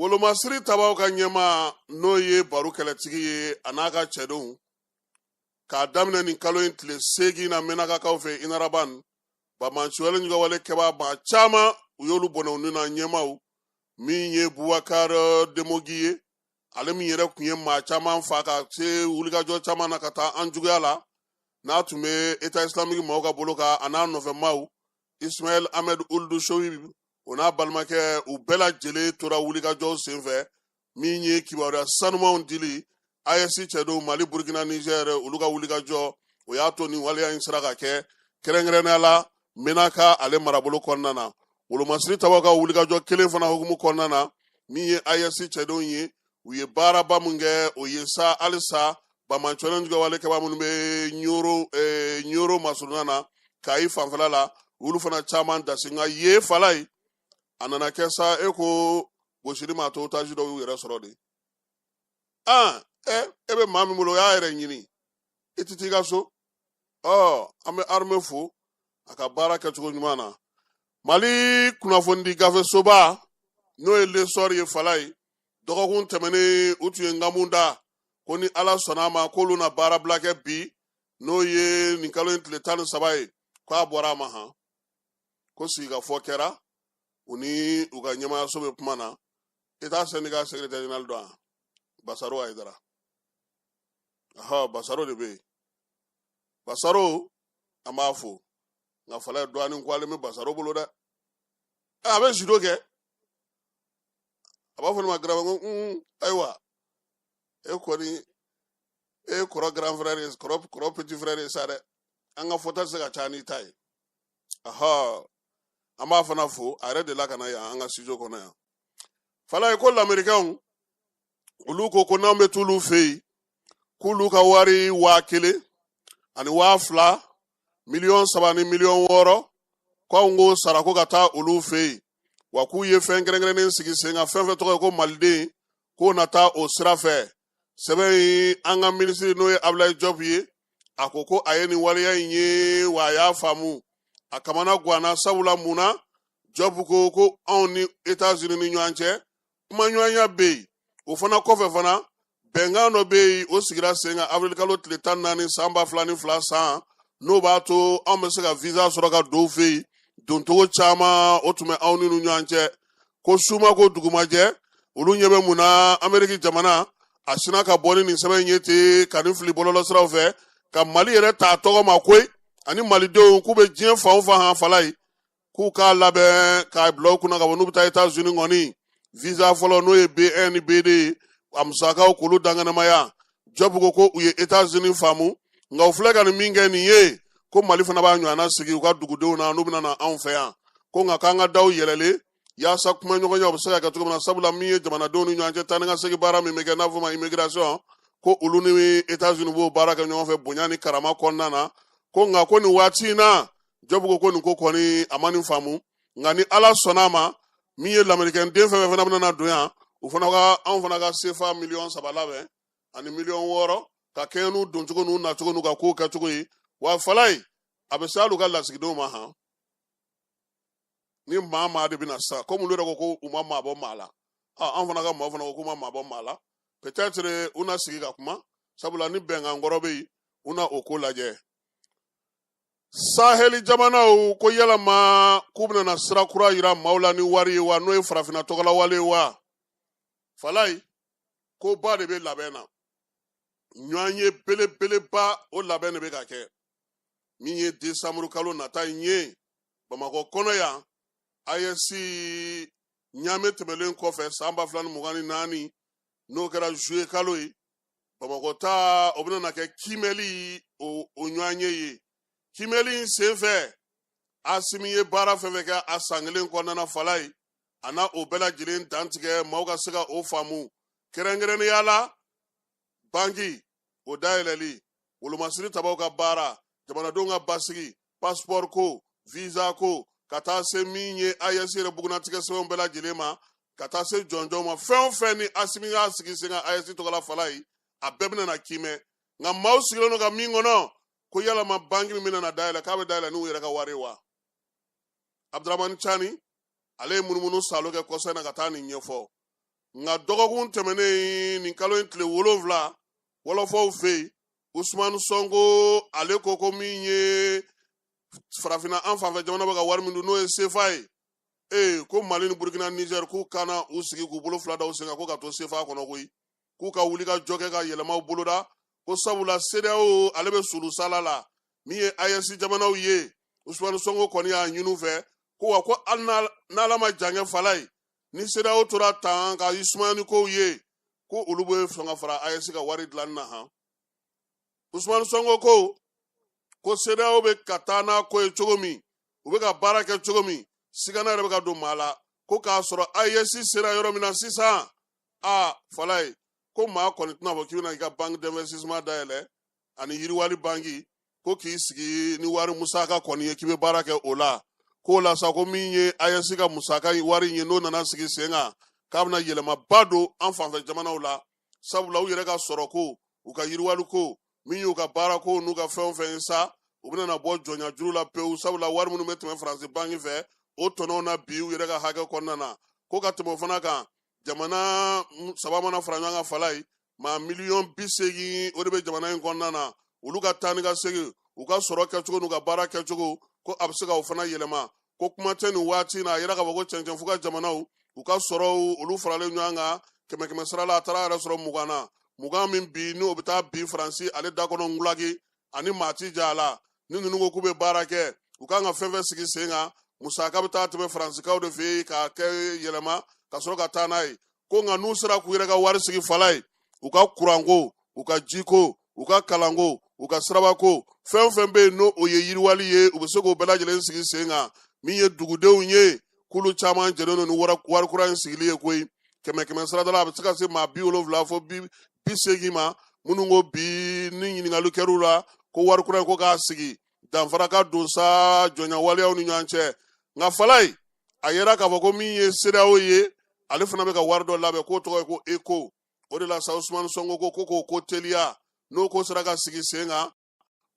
Wolomasiri tabaw ka ɲɛma, n'o ye Baro Kɛlɛtigi ye, a n'a ka cɛdenw, k'a daminɛ nin kalo in tile 8 na, Mɛnakakaw fɛ Inaraban, bamanciwale ɲugawale kɛbaa maa caman, u y'olu bɔnɛ u ni na. Ɲɛmaw min ye Bubakar Demogi ye, ale min yɛrɛ tun ye maa caman fa ka se wulikajɔ caman na ka taa an juguya la, n'a tun bɛ État islamique maaw ka bolo kan, a n'a nɔfɛ maaw, Ismaël Ahmed Ould Choïb, o n'a balimakɛ, u bɛɛ lajɛlen tora wulikajɔw senfɛ. Min ye kibaruya sanumanw dili AES cɛdenw, Mali, Burkina, Niger, olu ka wulikajɔ, o y'a to nin waleya in sera ka kɛ, kɛrɛnkɛrɛnnenya la Menaka ale marabolo kɔnɔna na. Wolomasiri tabaw ka wulikajɔ kelen fana hukumu kɔnɔna na, min ye AES cɛdenw ye, u ye baaraba min kɛ, o ye sa halisa bamancɔlen jugawale kɛba minnu bɛ Ɲoro masurunna na, Kayi fanfɛla la, olu fana caman dasi. Nka ye, Falaye, a nana kɛ sa e ko gosili m'a to otage dɔw y'u yɛrɛ sɔrɔ de. Ah, e bɛ maa min bolo, o y'a yɛrɛ ɲini, i tɛ t'i ka so. Ɔ, an bɛ armée fo a ka baara kɛcogo ɲuman na. Mali kunnafonidi gafe soba, n'o ye L'Essor ye, Falaye, dɔgɔkun tɛmɛnen, u tun ye nkamu da ko ni Ala sɔnna a ma, k'olu na baarabila kɛ bi, n'o ye nin kalo in tile 13 ye. K'a bɔra a ma han, ko sigikafɔ kɛra, u ni u ka ɲɛmaayaso bɛ kuma na. I t'a syndicat secrétaire général dɔn wa? Basaro Hayidara. Ɔhɔ, Basaro de bɛ yen. Basaro, an b'a fo. Nka Falaye, dɔɔnin ko ale bɛ Basaro bolo dɛ. A bɛ judo kɛ, a b'a fɔ ne ma grand. Ko un, ayiwa, e kɔni e ye kɔrɔ grand frère ye, kɔrɔ petit frère ye sa dɛ. An ka fɔta tɛ se ka ca n'i ta ye. Ɔhɔ, an b'a fana fo, a yɛrɛ delila ka na yan, an ka studio kɔnɔ yan. Falaye, ko lamɛrikɛnw, olu ko ko n'an bɛ t'olu fɛ yen, k'olu ka wari 1000 ani 2000, 3 miliyɔn 6. Ko anw k'o sara ko ka taa olu fɛ yen, wa k'u ye fɛn kɛrɛnkɛrɛnnen sigi sen kan, fɛn fɛn tɔgɔ ye ko maliden, k'o na taa o sira fɛ. Sɛbɛn in, an ka minisiri n'o ye Abulayi Jɔpu ye, a ko ko a ye nin waleya in ye, wa a y'a faamu, a kamana ganna. Sabula mun na? Jɔpu ko ko anw ni Etats-Unis ni ɲɔgɔn cɛ, kumaɲɔgɔnya bɛ yen. O fana kɔfɛ fana, bɛnkan dɔ bɛ yen, o sigira sen kan avril kalo tile 14 san 2002 san, n'o b'a to anw bɛ se ka visa sɔrɔ ka don u fɛ yen. Doncogo caman o tun bɛ anw n'u ɲɔgɔn cɛ. Ko su ma ko dugu ma jɛ, olu ɲɛ bɛ mun na? Ameriki jamana a sina ka bɔ ni nin sɛbɛn in ye ten, ka nin fili bɔlɔlɔsiraw fɛ, ka Mali yɛrɛ t'a tɔgɔ ma koyi, ani malidenw k'u bɛ diɲɛ fan o fan fala ye, k'u k'a labɛn k'a bila u kunna ka bɔ n'u bɛ taa Etats-Unis kɔni, visa fɔlɔ n'o ye B1 ni B2 ye, a musakaw k'olu dankɛnɛmaya. Jɔpu ko ko u ye Etats-Unis faamu, nka u filɛ ka nin min kɛ nin ye, ko Mali fana b'a ɲɔgɔnna sigi u ka dugudenw na n'u bɛna na anw fɛ yan. Ko nka k'an ka daw yɛlɛlen yaasa kumaɲɔgɔnya bɛ se ka kɛ cogo min na, sabula min ye jamanadenw ni ɲɔgɔn cɛ taa ni ka segin baara min bɛ kɛ n'a fɔ ma immigration, ko olu ni Etats-Unis b'o baara kɛ ɲɔgɔn fɛ bonya ni karama kɔnɔna na. Ko nka ko nin waati in na, Jɔpu ko ko nin ko kɔni a ma nin faamu, nka ni Ala sɔnna a ma, min ye lamerikɛnden fɛn fɛn fana bɛna na don yan, u fana ka anw fana ka sefa miliyɔn 3 labɛn ani miliyɔn 6 ka kɛɲɛ n'u doncogo n'u nacogo n'u ka kow kɛcogo ye. Wa falayi, a bɛ se hali u ka lasigidenw ma han. Ni maa maa de bɛna sa, komi olu yɛrɛ ko ko u ma maa bɔ maa la, an fana ka maaw fana ko k'u ma maa bɔ maa la, peut-être u na sigi ka kuma, sabula ni bɛnkan kɔrɔ bɛ yen, u na o ko lajɛ. Saheli jamanaw ko yalama k'u bɛna na sira kura yira maaw la ni wari ye wa, n'o ye farafinna tɔgɔla wale ye wa? Falayi, ko ba de bɛ labɛn na, ɲɔgɔn ye belebeleba, o labɛn de bɛ ka kɛ. Min ye desanburu kalo nata in ye Bamakɔ kɔnɔ yan, AES ɲaamɛ tɛmɛlen kɔfɛ san 2024, n'o kɛra juillet kalo ye, Bamakɔ ta o bɛna na kɛ kiimɛli o ɲɔgɔn ye ye. Kiimɛli in senfɛ, Asimi ye baara fɛn fɛn kɛ a san kelen kɔnɔna na, falayi, a na o bɛɛ lajɛlen dantigɛ maaw ka se ka o faamu, kɛrɛnkɛrɛnnenya la banki o dayɛlɛli, wolomasiri tabaw ka baara, jamanadenw ka basigi, passeport ko, visa ko, ka taa se min ye AES yɛrɛ bugunnatigɛ sɛbɛnw bɛɛ lajɛlen ma, ka taa se jɔnjɔnw ma. Fɛn o fɛn ni Asimi y'a sigi sen kan AES tɔgɔ la, falayi, a bɛɛ bɛna na kiimɛ. Nka maaw sigilen don ka min kɔnɔ, ko yalama banki min bɛna na dayɛlɛ, k'a bɛ dayɛlɛ n'u yɛrɛ ka wari ye wa? Abdramani Cani ale ye munumunu salo kɛ kɔsa in na ka taa nin ɲɛfɔ. Nka dɔgɔkun tɛmɛnen, nin kalo in tile 7, wɔlɔfɔw fɛ yen, Usumani Sɔnko ale ko ko min ye farafinna an fanfɛ jamana bɛ ka wari min dun, n'o ye sefa ye, ee, ko Mali ni Burukina, Nizɛri, k'u kana u sigi k'u bolo fila da u sen kan ko ka to sefa kɔnɔ koyi, k'u ka wuli ka jɔ kɛ ka yɛlɛmaw boloda, ko sabula CEDEAO ale bɛ sulusala la. Min ye AES jamanaw ye, Usumani Sɔnko kɔni y'a ɲini u fɛ ko wa ko hali n'Ala ma jan kɛ, falayi, ni CEDEAO tora tan ka i sumaya ni kow ye, ko olu bɛ sɔn ka fara AES ka wari dilanni na han. Usumani Sɔnko ko ko CEDEAO bɛ ka taa n'a ko ye cogo min, u bɛ ka baara kɛ cogo min, sigana yɛrɛ bɛ ka don maa la, ko k'a sɔrɔ AES sera yɔrɔ min na sisan, a falayi, ko maa kɔni tɛna fɔ k'i bɛna i ka banque d'investissement dayɛlɛ ani yiriwali banki, ko k'i sigi ni wari musaka kɔni ye k'i bɛ baara kɛ o la. K'o la sa, ko min ye AES ka musaka wari ye, n'o nana sigi sen kan, k'a bɛna yɛlɛmaba don an fanfɛ jamanaw la, sabula u yɛrɛ ka sɔrɔ ko, u ka yiriwali ko, min y'u ka baara ko n'u ka fɛn o fɛn ye sa, u bɛna na bɔ jɔnya juru la pewu, sabula wari minnu bɛ tɛmɛ Faransi banki fɛ, o tɔnɔw na bi u yɛrɛ ka hakɛ kɔnɔna na. Ko ka tɛmɛ o fana kan, jamana saba mana fara ɲɔgɔn kan, falayi, maa miliyɔn 80 o de bɛ jamana in kɔnɔna na, olu ka taa ni ka segin, u ka sɔrɔ kɛcogo n'u ka baara kɛcogo, ko a bɛ se ka o fana yɛlɛma. Ko kuma tɛ nin waati in na, a yira k'a fɔ ko cɛncɛn fuga jamanaw u ka sɔrɔw olu faralen ɲɔgɔn kan kɛmɛ kɛmɛ sara la, a taara yɛrɛ sɔrɔ 20 na, 20 min bi n'o bɛ taa bin Faransi ale da kɔnɔ ngulaki ani maa ti ja a la. Ni ninnu ko k'u bɛ baara kɛ, u kan ka fɛn fɛn sigi sen kan, musaka bɛ taa tɛmɛ Faransikaw de fɛ yen k'a kɛ yɛlɛma ka sɔrɔ ka taa n'a ye. Ko nka n'u sera k'u yɛrɛ ka wari sigi, fala ye, u ka kuranko, u ka jiko, u ka kalanko, u ka sirabako, fɛn o fɛn bɛ yen n'o o ye yiriwali ye, u bɛ se k'o bɛɛ lajɛlen sigi sen kan. Min ye dugudenw ye, k'olu caman jɛlen don ni wari kura in sigili ye koyi. Kɛmɛ kɛmɛ sarada la, a bɛ se ka se maa 70 fo 80 ma minnu ko bi ni ɲininkali kɛr'u la ko wari kura in ko k'a sigi. Danfara ka don sa jɔnya waleyaw ni ɲɔgɔn cɛ. Nka Falayi, a yera k'a fɔ ko min ye CEDEAO ye, ale fana bɛ ka wari dɔ labɛn k'o tɔgɔ ye ko ECO. O de la sa, Usumani Sonko ko k'o ko teliya, n'o ko sera ka sigi sen kan,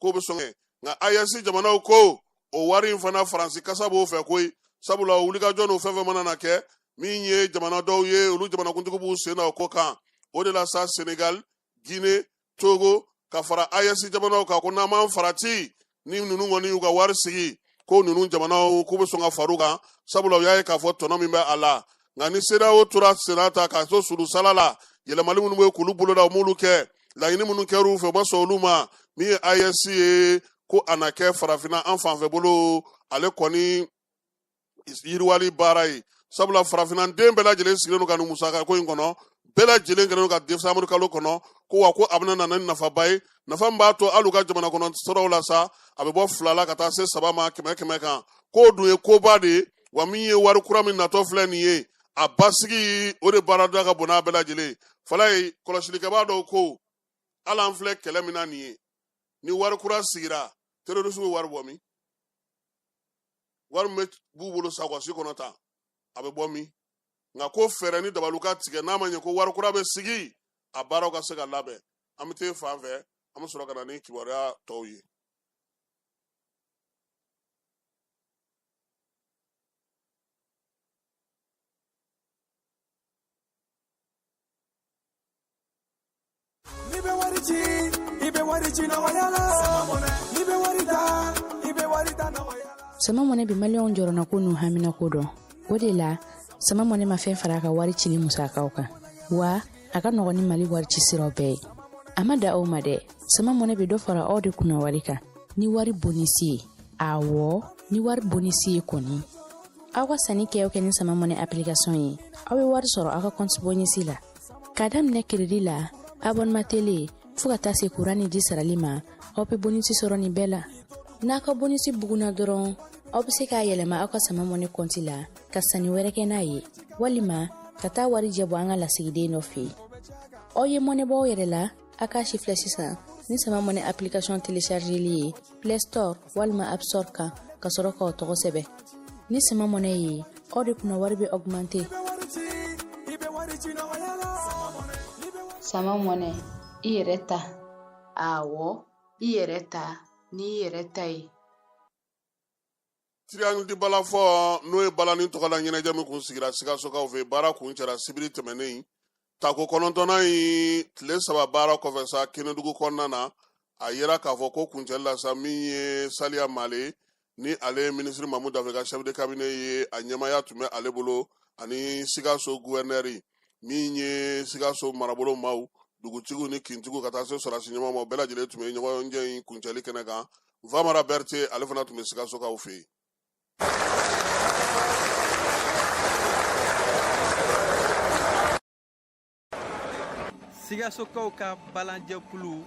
k'o bɛ sɔn. Nka AES jamanaw ko o wari in fana, Faransi kasa b'o fɛ koyi, sabula o wulikajɔ n'o fɛn fɛn mana na kɛ, min ye jamana dɔw ye, olu jamanakuntigi b'u sen na o ko kan. O de la sa, Senegal, Guinée, Togo ka fara AES jamanaw kan, ko n'an m'an farati, ni ninnu kɔni y'u ka wari sigi, ko ninnu jamanaw k'u bɛ sɔn ka far'u kan, sabula u y'a ye k'a fɔ tɔnɔ min bɛ a la. Nka ni CEDEAO tora senna ta k'a to surusala la, yɛlɛmali minnu bɛ k'olu boloda, u m'olu kɛ, laɲini minnu kɛr'u fɛ, u ma sɔn olu ma. Min ye AES ye, ko a na kɛ farafinna an fanfɛ bolo, ale kɔni yiriwali baara ye, sabula farafinna den bɛɛ lajɛlen sigilen don ka nin musaka ko in kɔnɔ, bɛɛ lajɛlen kɛlen don ka desanburu kalo kɔnɔ, ko wa ko a bɛna na ni nafaba ye, nafa min b'a to hali u ka jamana kɔnɔ sɔrɔw la sa, a bɛ bɔ 2 la ka taa se 3 ma 100 100 kan, k'o dun ye koba de ye. Wa min ye wari kura min natɔ filɛ nin ye, a basigi o de baarada ka bon n'a bɛɛ lajɛlen. Falayi, kɔlɔsilikɛbaa dɔw ko hali an filɛ kɛlɛ min na nin ye, ni wari kura sigira, terroriste bɛ wari bɔ min? Wari min b'u bolo sakɔsi kɔnɔ tan, a bɛ bɔ min? Nka ko fɛɛrɛ ni dabalu ka tigɛ, n'a ma ɲɛ ko wari kura bɛ sigi, a baaraw ka se ka labɛn. An bɛ t'e fan fɛ, an bɛ sɔrɔ ka na ni kibaruya tɔw ye. N'i bɛ wari ci, i bɛ wari ci nɔgɔya la. N'i bɛ wari ta, i bɛ wari ta nɔgɔya la. Sama Mɔnɛ bɛ Maliyɛnw jɔrɔnako n'u haminako dɔn. O de la, Sama Mɔnɛ ma fɛn fara a ka wari cili musakaw kan, wa a ka nɔgɔn ni Mali wari ci siraw bɛɛ ye. A ma da aw ma dɛ, Sama Mɔnɛ bɛ dɔ fara aw de kunna wari kan ni wari bonisi ye. Awɔ, ni wari bonisi ye kɔni. Aw ka sanni kɛ o kɛ ni Sama Mɔnɛ application ye, aw bɛ wari sɔrɔ aw ka compte bonisi la. K'a daminɛ crédit la, abonnement télé, fo ka taa se kuran ni ji sarali ma, aw bɛ bonisi sɔrɔ nin bɛɛ la. N'a ka bonisi bugunna dɔrɔn, aw bɛ se k'a yɛlɛma aw ka Sama Mɔnɛ kɔnti la ka sanni wɛrɛ kɛ n'a ye, walima ka taa wari jɛ bɔ an ka lasigiden dɔ fɛ yen. Aw ye mɔnɛ bɔ aw yɛrɛ la, a k'a si filɛ sisan ni Sama Mɔnɛ application téléchargeli ye Play Store walima App Store kan, ka sɔrɔ k'aw tɔgɔ sɛbɛn. Ni Sama Mɔnɛ ye, aw de kunna wari bɛ augmenter. Sama Mɔnɛ, i yɛrɛ ta. Awɔ, i yɛrɛ ta n'i yɛrɛ ta ye. Triangle du Balafon, n'o ye balani tɔgɔla ɲɛnajɛ min kun sigira Sikasokaw fɛ, baara kun cɛra sibiri tɛmɛnen. Tako 9nan in, tile 3 baara kɔfɛ sa, Kenedugu kɔnɔna na, a yera k'a fɔ ko kuncɛli la sa, min ye Saliya Male ni ale ye minisiri Mamu Dafe ka chef de cabinet ye, a ɲɛmaya tun bɛ ale bolo, ani Sikaso gouverneur, min ye Sikaso marabolo maaw, dugutigiw ni kintigiw, ka taa se sɔrɔdasi ɲɛmaaw ma, bɛɛ lajɛlen tun bɛ ɲɔgɔnjɛ in kuncɛli kɛnɛ kan. Vamara Berete, ale fana tun bɛ Sikasokaw fɛ yen. Sikasokaw ka balanjɛkulu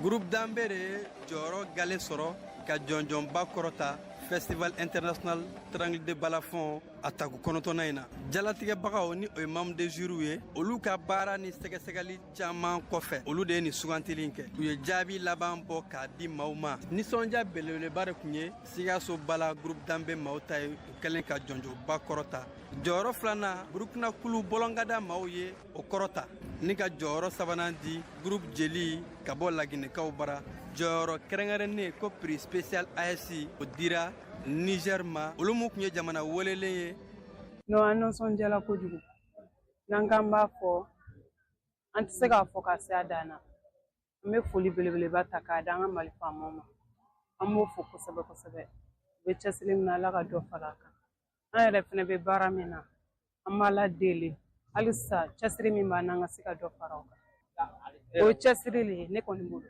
Groupe Danbe de ye jɔyɔrɔ gale sɔrɔ ka jɔnjɔnba kɔrɔta Festival International Triangle de Balafon a tako 9nan in na. Jalatigɛbagaw ni o ye membre de jury ye, olu ka baara ni sɛgɛsɛgɛli caman kɔfɛ, olu de ye nin sugantili in kɛ. U ye jaabi laban bɔ k'a di maaw ma. Nisɔndiya belebeleba de tun ye Sikaso Bala Groupe Danbe maaw ta ye, u kɛlen ka jɔnjɔnba kɔrɔta. Jɔyɔrɔ filanan, Burukina kulu Bɔlɔnkada maaw ye o kɔrɔta, ni ka jɔyɔrɔ sabanan di Groupe Jeli ka bɔ Laginɛkaw bara. Jɔyɔrɔ kɛrɛnkɛrɛnnen ko prix spécial AS, o dira Niger ma, olu mun tun ye jamana welelen ye. Non, an nisɔndiyala kojugu. N'an k'an b'a fɔ, an tɛ se k'a fɔ ka se a dan na. An bɛ foli belebeleba ta k'a da an ka Mali faamaw ma. An b'o fo kosɛbɛ kosɛbɛ. U bɛ cɛsiri min na, Ala ka dɔ fara a kan. An yɛrɛ fɛnɛ bɛ baara min na, an b'Ala deli halisa cɛsiri min b'an na, an ka se ka dɔ fara o kan. O ye cɛsiri de ye ne kɔni bolo.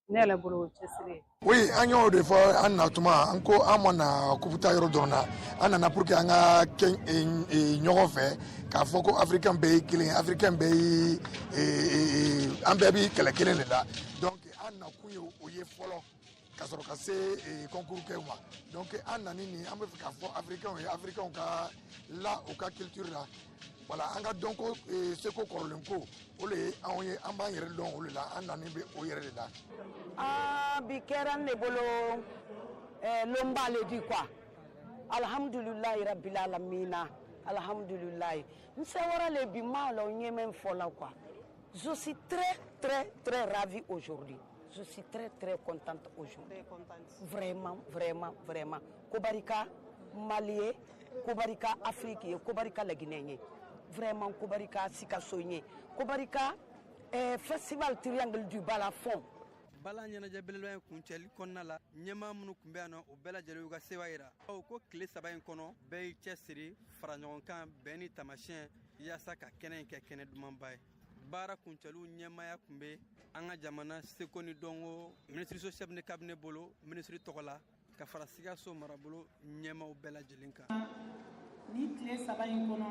Ne yɛrɛ bolo, o ye cɛsiri ye. Oui, an y'o de fɔ an natuma, an ko an ma na coupe ta yɔrɔ dɔrɔn na, an nana pour que an ka kɛ ɲɔgɔn fɛ, k'a fɔ ko africain bɛɛ ye kelen, africain bɛɛ ye, an bɛɛ bi kɛlɛ kelen de la. Donc an nakun ye o ye fɔlɔ, ka sɔrɔ ka se concours kɛ ma. Donc an nani nin, an bɛ fɛ k'a fɔ africain ye, africain ka la u ka culture la. Wala an ka dɔnko, seko kɔrɔlen ko, o le ye anw ye, an b'an yɛrɛ dɔn o le la, an nani bɛ o yɛrɛ de la. Aa, bi kɛra ne bolo lonba le di quoi. Alhamdulilayi rabbil alamina, alhamdulilayi. N sewara le bi ma la n ye min fɔ la quoi. Je suis très très très ravie aujourd'hui. Je suis très très contente aujourd'hui. Vraiment, vraiment, vraiment. Ko barika Mali ye, ko barika Afrique ye, ko barika Laginɛ ye. Vraiment, ko barika Sikaso ye. Ko barika Festival Triangle du Balafon. Bala ɲɛnajɛ belebeleba in kuncɛli kɔnɔna la, ɲɛmaa minnu tun bɛ yan nɔ, u bɛɛ lajɛlen y'u ka sewa yira. Aw ko tile 3 in kɔnɔ, bɛɛ y'i cɛ siri fara ɲɔgɔn kan, bɛn ni taamasiyɛn, yaasa ka kɛnɛ in kɛ kɛnɛ dumanba ye. Baara kuncɛliw ɲɛmaaya tun bɛ an ka jamana seko ni dɔnko minisiriso chef de cabinet bolo, minisiri tɔgɔ la, ka fara Sikaso marabolo ɲɛmaaw bɛɛ lajɛlen kan. Ni tile 3 in kɔnɔ,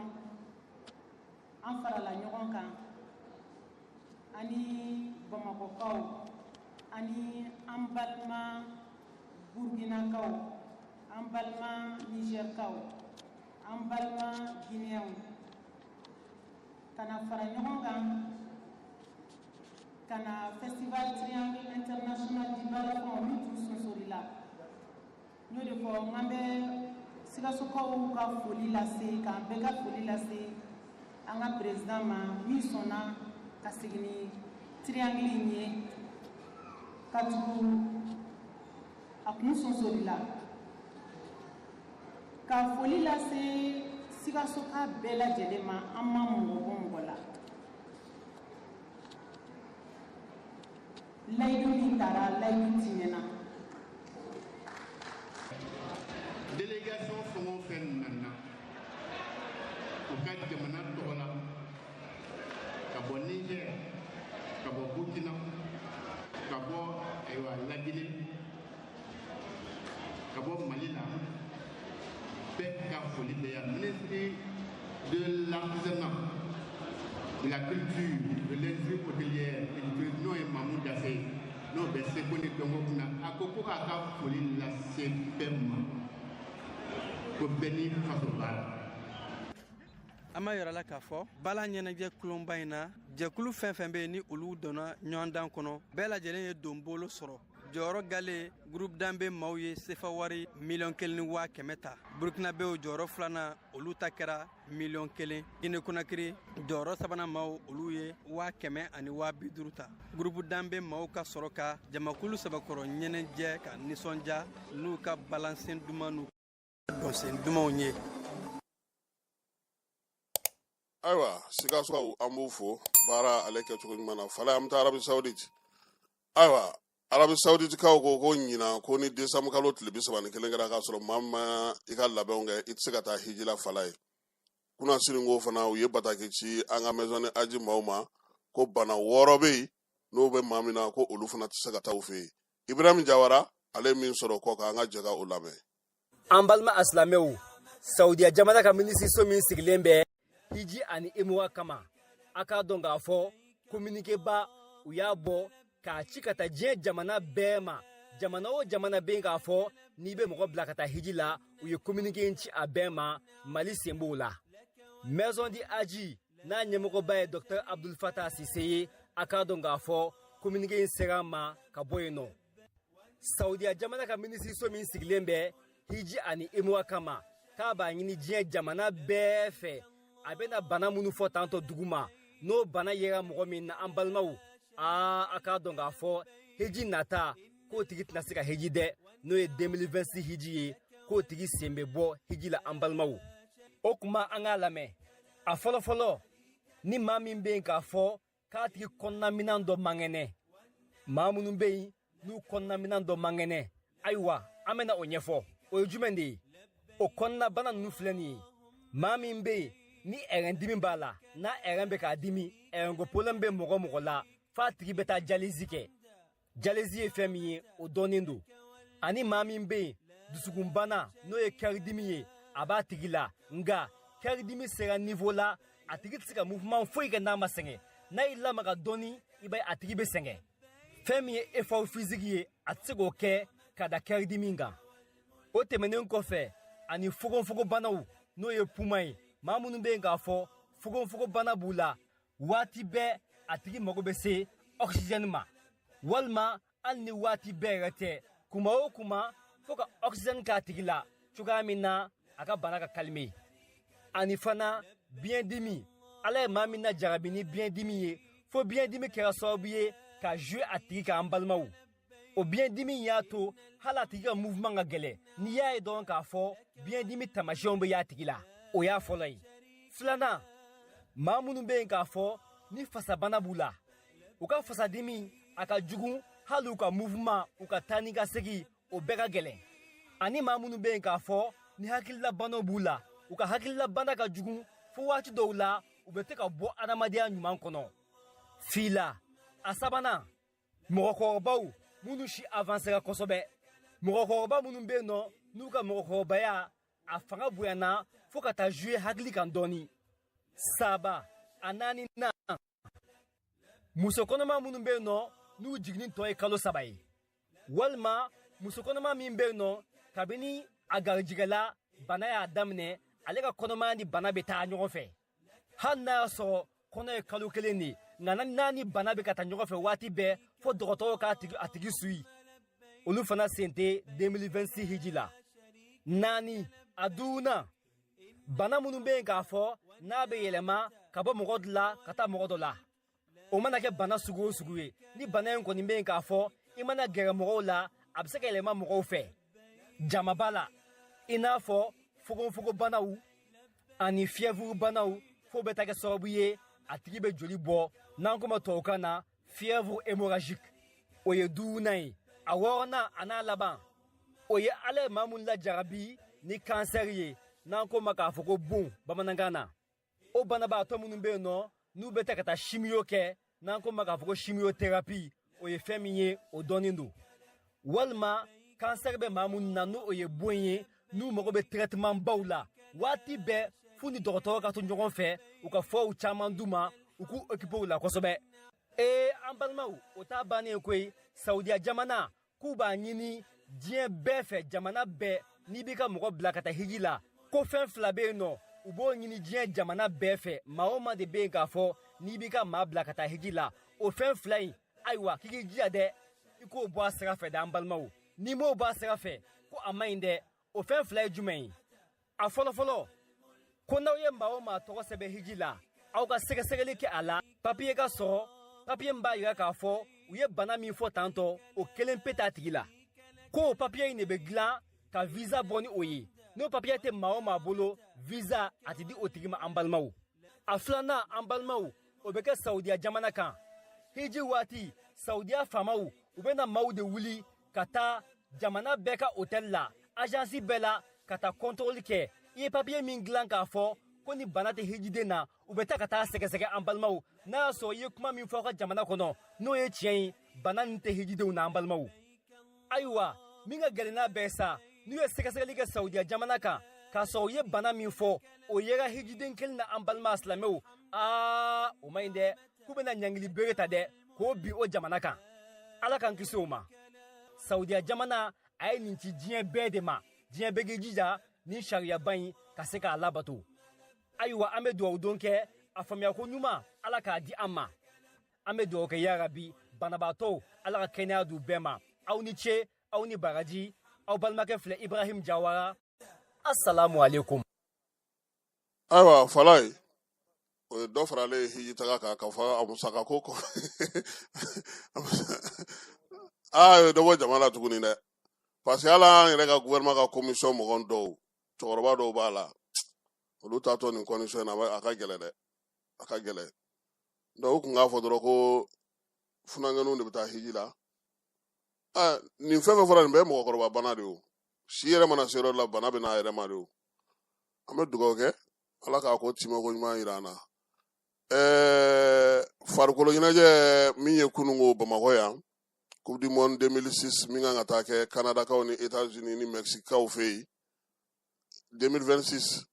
an farala ɲɔgɔn kan ani Bamakɔkaw ani an balima Burkinakaw, an balima Nizɛrikaw, an balima Guinéenw, ka na fara ɲɔgɔn kan ka na Festival Triangle International du Balafon min tun sonsorila. N y'o de fɔ n k'an bɛ Sikasokaw ka foli lase, k'an bɛɛ ka foli lase an ka président ma min sɔnna ka segin ni triangle in ye, ka tugu a kun sonsorila. Ka foli lase Sikasoka bɛɛ lajɛlen ma, an ma mɔgɔ bɔ mɔgɔ la. Layidu min tara, layidu tiɲɛna. Délégation fɛn o fɛn nana u ka jamana tɔgɔ la, ka bɔ Niger, ka bɔ Burkina, ka bɔ ayiwa Laginɛ, ka bɔ Mali la, bɛɛ ka foli bɛ yan. Ministre de l'artisanat, de la culture, de l'industrie hôtelière et du tourisme, n'o ye Mamou Daffé ye, n'o bɛ seko ni dɔnko kunna, a ko ko k'a ka foli lase bɛɛ ma, ko bɛɛ n'i faso baara. An b'a yira la k'a fɔ bala ɲɛnajɛ kulonba in na, jɛkulu fɛn fɛn bɛ yen ni olu donna ɲɔgɔndan kɔnɔ, bɛɛ lajɛlen ye donbolo sɔrɔ. Jɔyɔrɔ gale groupe danbe maaw ye sefa wari 1,1 miliyɔn ta. Burukinabew jɔyɔrɔ filanan, olu ta kɛra 1 miliyɔn. Gine Konakiri jɔyɔrɔ sabanan maaw, olu ye 150,000 ta. Groupe danbe maaw ka sɔrɔ ka jamakulu sabakɔrɔ ɲɛnajɛ ka nisɔndiya n'u ka balansen duman n'u dɔnsen dumanw ye. Ayiwa, Sikasokaw, an b'u fo baara ale kɛcogo ɲuman na. Fala, an bɛ taa Arabi Saoudite. Ayiwa, Arabi Saouditekaw ko ko ɲinan ko ni décembre kalo tile 31 kɛra k'a sɔrɔ maa min ma i ka labɛnw kɛ, i tɛ se ka taa hiji la. Fala ye kunnasiri fana, u ye bataki ci an ka maison de aji maaw ma ko bana 6 bɛ yen, n'o bɛ maa min na, ko olu fana tɛ se ka taa u fɛ yen. Ibrahim Jawara, ale ye min sɔrɔ kɔ kan, an ka jɛ ka o lamɛn. An balima asilamɛw, Saudiya jamana ka minisiriso min sigilen bɛ hiji ani umura kama, a k'a dɔn k'a fɔ communiqué ba u y'a bɔ k'a ci ka taa diɲɛ jamana bɛɛ ma. Jamana o jamana bɛ yen k'a fɔ n'i bɛ mɔgɔ bila ka taa hiji la, u ye communiqué in ci a bɛɛ ma. Mali sen b'o la. Maison du Hadji n'a ɲɛmɔgɔba ye Docteur Abdul Fatah Sise ye, a k'a dɔn k'a fɔ communiqué in sera ma ka bɔ yen nɔ. Saudiya jamana ka minisiriso min sigilen bɛ hiji ani umura kama, k'a b'a ɲini diɲɛ jamana bɛɛ fɛ, a bɛna bana minnu fɔ tantɔ dugu ma, n'o bana yera mɔgɔ min na, an balimaw, aa, a k'a dɔn k'a fɔ hiji nata k'o tigi tɛna se ka hiji dɛ. N'o ye 2026 hiji ye, k'o tigi sen bɛ bɔ hiji la. An balimaw, o kuma an k'a lamɛn. A fɔlɔfɔlɔ, ni maa min bɛ yen k'a fɔ k'a tigi kɔnɔnaminɛn dɔ man kɛnɛ, maa minnu bɛ yen n'u kɔnɔnaminɛn dɔ man kɛnɛ, ayiwa, an bɛna o ɲɛfɔ. O ye jumɛn de ye? O kɔnɔnabana ninnu filɛ nin ye: maa min bɛ yen ni rein dimi b'a la, n'a rein bɛ k'a dimi, reinko problème bɛ mɔgɔ mɔgɔ la, f'a tigi bɛ taa dialyse kɛ. Dialyse ye fɛn min ye, o dɔnnen don. Ani maa min bɛ yen dusukunbana, n'o ye kɛridimi ye, a b'a tigi la, nka kɛridimi sera niveau la, a tigi tɛ se ka mouvement foyi kɛ n'a ma sɛgɛn. N'a y'i lamaga dɔɔni, i b'a ye a tigi bɛ sɛgɛn. Fɛn min ye effort physique ye, a tɛ se k'o kɛ ka da kɛridimi kan. O tɛmɛnen kɔfɛ, ani fogonfogobanaw, n'o ye poumon ye, maa minnu bɛ yen k'a fɔ fogonfogobana b'u la, waati bɛɛ a tigi mago bɛ se oxygène ma, walima hali ni waati bɛɛ yɛrɛ tɛ, kuma o kuma fo ka oxygène k'a tigi la cogoya min na a ka bana ka calmer. Ani fana biyɛndimi, Ala ye maa min na jarabi ni biyɛndimi ye, fo biyɛndimi kɛra sababu ye ka jouer a tigi kan, an balimaw. O biyɛndimi y'a to hali a tigi ka mouvement ka gɛlɛn. N'i y'a ye dɔrɔn k'a fɔ biyɛndimi taamasiyɛnw bɛ y'a tigi la, o y'a fɔlɔ ye. Filanan, maa minnu bɛ yen k'a fɔ ni fasabana b'u la, u ka fasadimi a ka jugu, hali u ka mouvement, u ka taa ni ka segin, o bɛɛ ka gɛlɛn. Ani maa minnu bɛ yen k'a fɔ ni hakililabanaw b'u la, u ka hakililabana ka jugu fo waati dɔw la u bɛ tɛ ka bɔ adamadenya ɲuman kɔnɔ fila. A sabanan, mɔgɔkɔrɔbaw minnu si avancera kosɛbɛ, mɔgɔkɔrɔba minnu bɛ yen nɔ n'u ka mɔgɔkɔrɔbaya a fanga bonyana fo ka taa jouer hakili kan dɔɔni. Saba, a naaninan, muso kɔnɔma minnu bɛ yen nɔ n'u jiginni tɔ ye kalo 3 ye, walima muso kɔnɔma min bɛ yen nɔ kabini a garijɛgɛla bana y'a daminɛ, ale ka kɔnɔmaya ni bana bɛ taa ɲɔgɔn fɛ, hali n'a y'a sɔrɔ kɔnɔ ye kalo 1 de ye, nka n'a ni bana bɛ ka taa ɲɔgɔn fɛ waati bɛɛ fo dɔgɔtɔrɔw k'a a tigi suivi, olu fana sen tɛ 2026 hiji la. Naani, a duurunan, bana minnu bɛ yen k'a fɔ n'a bɛ yɛlɛma ka bɔ mɔgɔ dɔ la ka taa mɔgɔ dɔ la, o mana kɛ bana sugu o sugu ye, ni bana in kɔni bɛ yen k'a fɔ i mana gɛrɛ mɔgɔw la, a bɛ se ka yɛlɛma mɔgɔw fɛ jamaba la, i n'a fɔ fogonfogobanaw ani fièvre banaw, f'o bɛ taa kɛ sababu ye a tigi bɛ joli bɔ, n'an ko ma tubabukan na fièvre hémorragique. O ye duurunan ye. A wɔɔrɔnan a n'a laban, o ye Ala ye maa min lajarabi ni kansɛri ye, n'an ko ma k'a fɔ ko bon bamanankan na. O banabaatɔ minnu bɛ yen nɔ n'u bɛ taa ka taa chimio kɛ, n'an ko ma k'a fɔ ko chimiothérapie, o ye fɛn min ye o dɔnnen don. Walima kansɛri bɛ maa minnu na n'o ye bon ye, n'u mago bɛ traitement baw la waati bɛɛ, f'u ni dɔgɔtɔrɔ ka to ɲɔgɔn fɛ, u ka furaw caman d'u ma, u k'u occuper u la kosɛbɛ. Ee, an balimaw, o t'a bannen koyi. Saudiya jamana k'u b'a ɲini diɲɛ bɛɛ fɛ, jamana bɛɛ, n'i b'i ka mɔgɔ bila ka taa hiji la, ko fɛn 2 bɛ yen nɔ u b'o ɲini diɲɛ jamana bɛɛ fɛ. Maa o maa de bɛ yen k'a fɔ n'i b'i ka maa bila ka taa hiji la, o fɛn 2 in, ayiwa, k'i k'i jija dɛ, i k'o bɔ a sira fɛ dɛ, an balimaw. N'i m'o bɔ a sira fɛ, ko a man ɲi dɛ. O fɛn 2 ye jumɛn ye? A fɔlɔfɔlɔ, ko n'aw ye maa o maa tɔgɔ sɛbɛn hiji la, aw ka sɛgɛsɛgɛli kɛ a la, papiye ka sɔrɔ, papiye min b'a yira k'a fɔ u ye bana min fɔ tantɔ, o kelen pe t'a tigi la. Ko o papiye in de bɛ dilan ka visa bɔ ni o ye. N'o papiye tɛ maa o maa bolo, visa a tɛ di o tigi ma, an balimaw. A filanan, an balimaw, o bɛ kɛ Saudiya jamana kan. Hiji waati, Saudiya faamaw u bɛ na maaw de wuli ka taa jamana bɛɛ ka hôtel la, agence bɛɛ la, ka taa contrôle kɛ. I ye papiye min dilan k'a fɔ ko ni bana tɛ hijiden na, u bɛ taa ka taa sɛgɛsɛgɛ, an balimaw, n'a y'a sɔrɔ i ye kuma min fɔ aw ka jamana kɔnɔ n'o ye tiɲɛ ye, bana nin tɛ hijidenw na, an balimaw. Ayiwa, min ka gɛlɛn n'a bɛɛ sa, n'u ye sɛgɛsɛgɛli kɛ Saudiya jamana kan k'a sɔrɔ u ye bana min fɔ o yera hijiden kelen na, an balima silamɛw, aa, o man ɲi dɛ. K'u bɛna ɲangili bere ta dɛ k'o bin o jamana kan. Ala k'an kisi o ma. Saudiya jamana a ye nin ci diɲɛ bɛɛ de ma, diɲɛ bɛɛ k'i jija nin sariyaba in ka se k'a labato. Ayiwa, an bɛ dugawu don kɛ, a faamuyako ɲuman Ala k'a di an ma. An bɛ dugawu kɛ yarabi, banabaatɔw Ala ka kɛnɛya d'u bɛɛ ma. Aw ni ce, aw ni baraji. Aw balimakɛ filɛ, Ibrahim Jawara. Assalamu alaikum. Ayiwa Falaye, o ye dɔ faralen ye hiji taga kan ka fɔ a musaka ko kɔ. Aa, o ye dɔ bɔ jama la tuguni dɛ, parce que hali an yɛrɛ ka gouvernement ka commission mɔgɔ dɔw, cɛkɔrɔba dɔw b'a la, olu taatɔ nin condition in na, a ka gɛlɛn dɛ, a ka gɛlɛn. Donc u kun k'a fɔ dɔrɔn ko funankɛninw de bɛ taa hiji la. Aa, nin fɛn fɛn fɔra nin bɛɛ ye mɔgɔkɔrɔba bana de ye o. Si yɛrɛ mana se yɔrɔ dɔ la, bana bɛ n'a yɛrɛ ma de o. An bɛ dugawu kɛ, Ala k'a ko timɛko ɲuman yira an na. Farikolo ɲɛnajɛ min ye kununko Bamakɔ yan, Coupe du monde 2006 min kan ka taa kɛ Kanadakaw ni États-Unis ni Mexiquekaw fɛ yen 2026,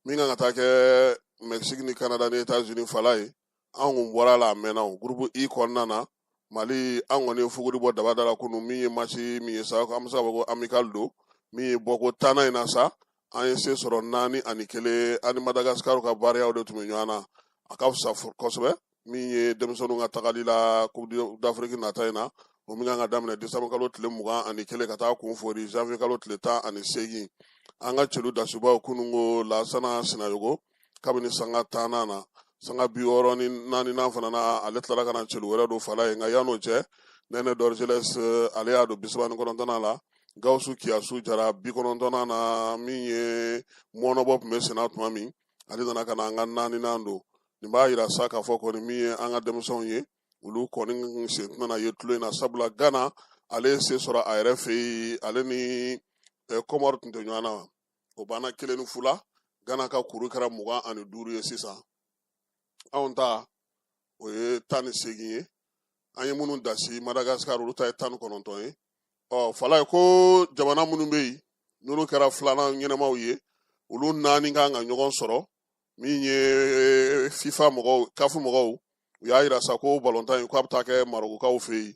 min kan ka taa kɛ Mexique ni Canada ni États-Unis, fala ye, an kun bɔra la a mɛnna. O groupe I kɔnɔna na, Mali an kɔni ye fuguri bɔ dabada la kunu. Min ye match min ye sa, an bɛ se k'a fɔ ko amical don, min ye bɔko tannan in na sa. An ye se sɔrɔ 4-1. An ni Madagasikari ka Bareaw de tun bɛ ɲɔgɔn na. A ka fisa kosɛbɛ min ye denmisɛnninw ka tagali la Coupe d'Afrique nata in na, o min kan ka daminɛ décembre kalo tile 21 ka taa kun fori janvier kalo tile 18. An ka celu dasibaw kununko Lasana Sinayogo, kabini sanga 10nan na, sanga 64nan fana na, ale tilara ka na celu wɛrɛ don fala ye. Nka yan'o cɛ, Nɛnɛ Dɔrɔjɛlɛs ale y'a don 39nan la, Gawusu Kiyasu Jara 90nan na. Min ye mɔnɔbɔ tun bɛ senna tuma min, ale nana ka na an ka naaninan don. Nin b'a yira sa k'a fɔ kɔni min ye an ka denmisɛnw ye, olu kɔni sen tɛna ye tulon in na, sabula Gana ale ye se sɔrɔ a yɛrɛ fɛ yen. Ale ni Kɔmɔri tun tɛ ɲɔgɔn na, o banna 1-0 la. Gana ka kuru kɛra 25 ye sisan, anw ta o ye 18 ye. An ye minnu dasi Madagasikari, olu ta ye 19 ye. Ɔ fala ye ko jamana minnu bɛ yen n'olu kɛra filanan ɲɛnamaw ye, olu naani kan ka ɲɔgɔn sɔrɔ. Min ye FIFA mɔgɔw, CAF mɔgɔw, u y'a yira sa ko balontan in k'a bɛ taa kɛ Marɔkukaw fɛ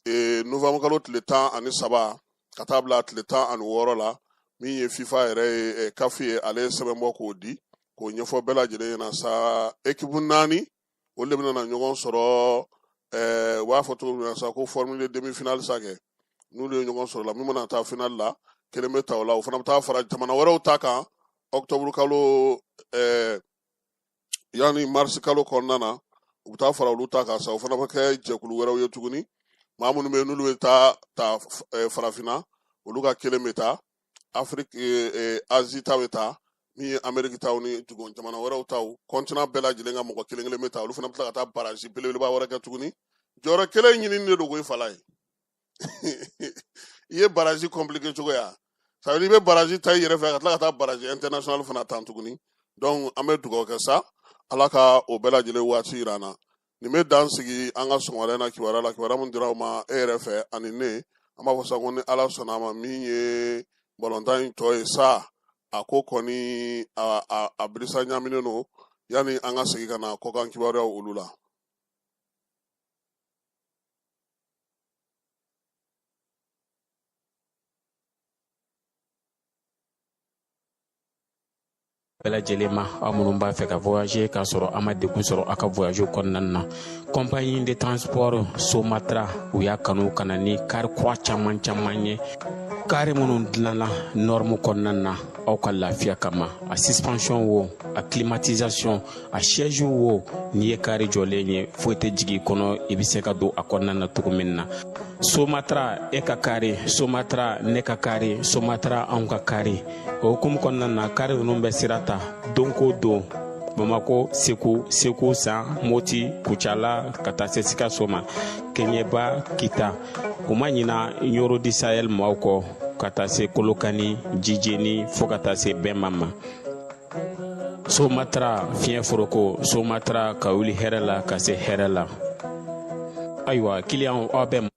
yen novembre kalo tile 13 ka taa bila tile 16 la. Min ye FIFA yɛrɛ ye, CAF ye, ale ye sɛbɛn bɔ k'o di k'o ɲɛfɔ bɛɛ lajɛlen ɲɛna sa. Ekipu naani olu de bɛna na ɲɔgɔn sɔrɔ, u b'a fɔ cogo min na sa ko formule demi finale sa kɛ. N'olu ye ɲɔgɔn sɔrɔ la, min mana taa finale la, kelen bɛ ta o la, o fana bɛ taa fara jamana wɛrɛw ta kan octobre kalo, yanni mars kalo kɔnɔna na, u bɛ taa fara olu ta kan sa. O fana bɛ kɛ jɛkulu wɛrɛw ye tuguni. Maa minnu bɛ yen n'olu bɛ taa ta farafinna, olu ka kelen bɛ taa Afiriki, Azi ta bɛ taa, min ye Ameriki taw ni jamana wɛrɛw taw, continent bɛɛ lajɛlen ka mɔgɔ kelen kelen bɛ taa. Olu fana bɛ tila ka taa baraji belebeleba wɛrɛ kɛ tuguni. Jɔyɔrɔ kelen ɲinini de don koyi fala ye. I ye baraji compliqué cogo ya, ça veut dire i bɛ baraji ta i yɛrɛ fɛ ka tila ka taa baraji international fana tan tuguni. Donc an bɛ dugawu kɛ sa, Ala ka o bɛɛ lajɛlen waati yira an na. Nin bɛ dan sigi an ka sɔgɔmada in na kibaruya la, kibaruya min dira aw ma e yɛrɛ fɛ ani ne. An b'a fɔ sa ko ni Ala sɔnna a ma, min ye balontan in tɔ ye sa, a ko kɔni a birisa ɲaminen don yanni an ka segin ka na kɔkan kibaruyaw olu la. Bɛɛ lajɛlen ma, aw minnu b'a fɛ ka voyager k'a sɔrɔ a ma degun sɔrɔ aw ka voyage kɔnɔna na, compagnie de transport Somatra u y'a kanu ka na ni kari kura caman caman ye, kari minnu dilanna norme kɔnɔna na aw ka lafiya kama. A suspension wo, a climatisation, a siège wo, n'i ye kari jɔlen ye, foyi tɛ jigin i kɔnɔ, i bɛ se ka don a kɔnɔna na cogo min na. Somatra e ka kari, Somatra ne ka kari, Somatra anw ka kari. O hukumu kɔnɔna na, kari ninnu bɛ sira ta don ko don Bamako, Segu, Segu San, Moti, Kucala, ka taa se Sikaso ma, Kɛɲɛba, Kita. U ma ɲina Ɲoro du Sahel maaw kɔ, ka taa se Kolokani, Jijeni, fo ka taa se Bɛnma ma. Somatra fiɲɛ foroko, Somatra ka wuli hɛrɛ la ka se hɛrɛ la. Ayiwa kiliyanw, aw bɛ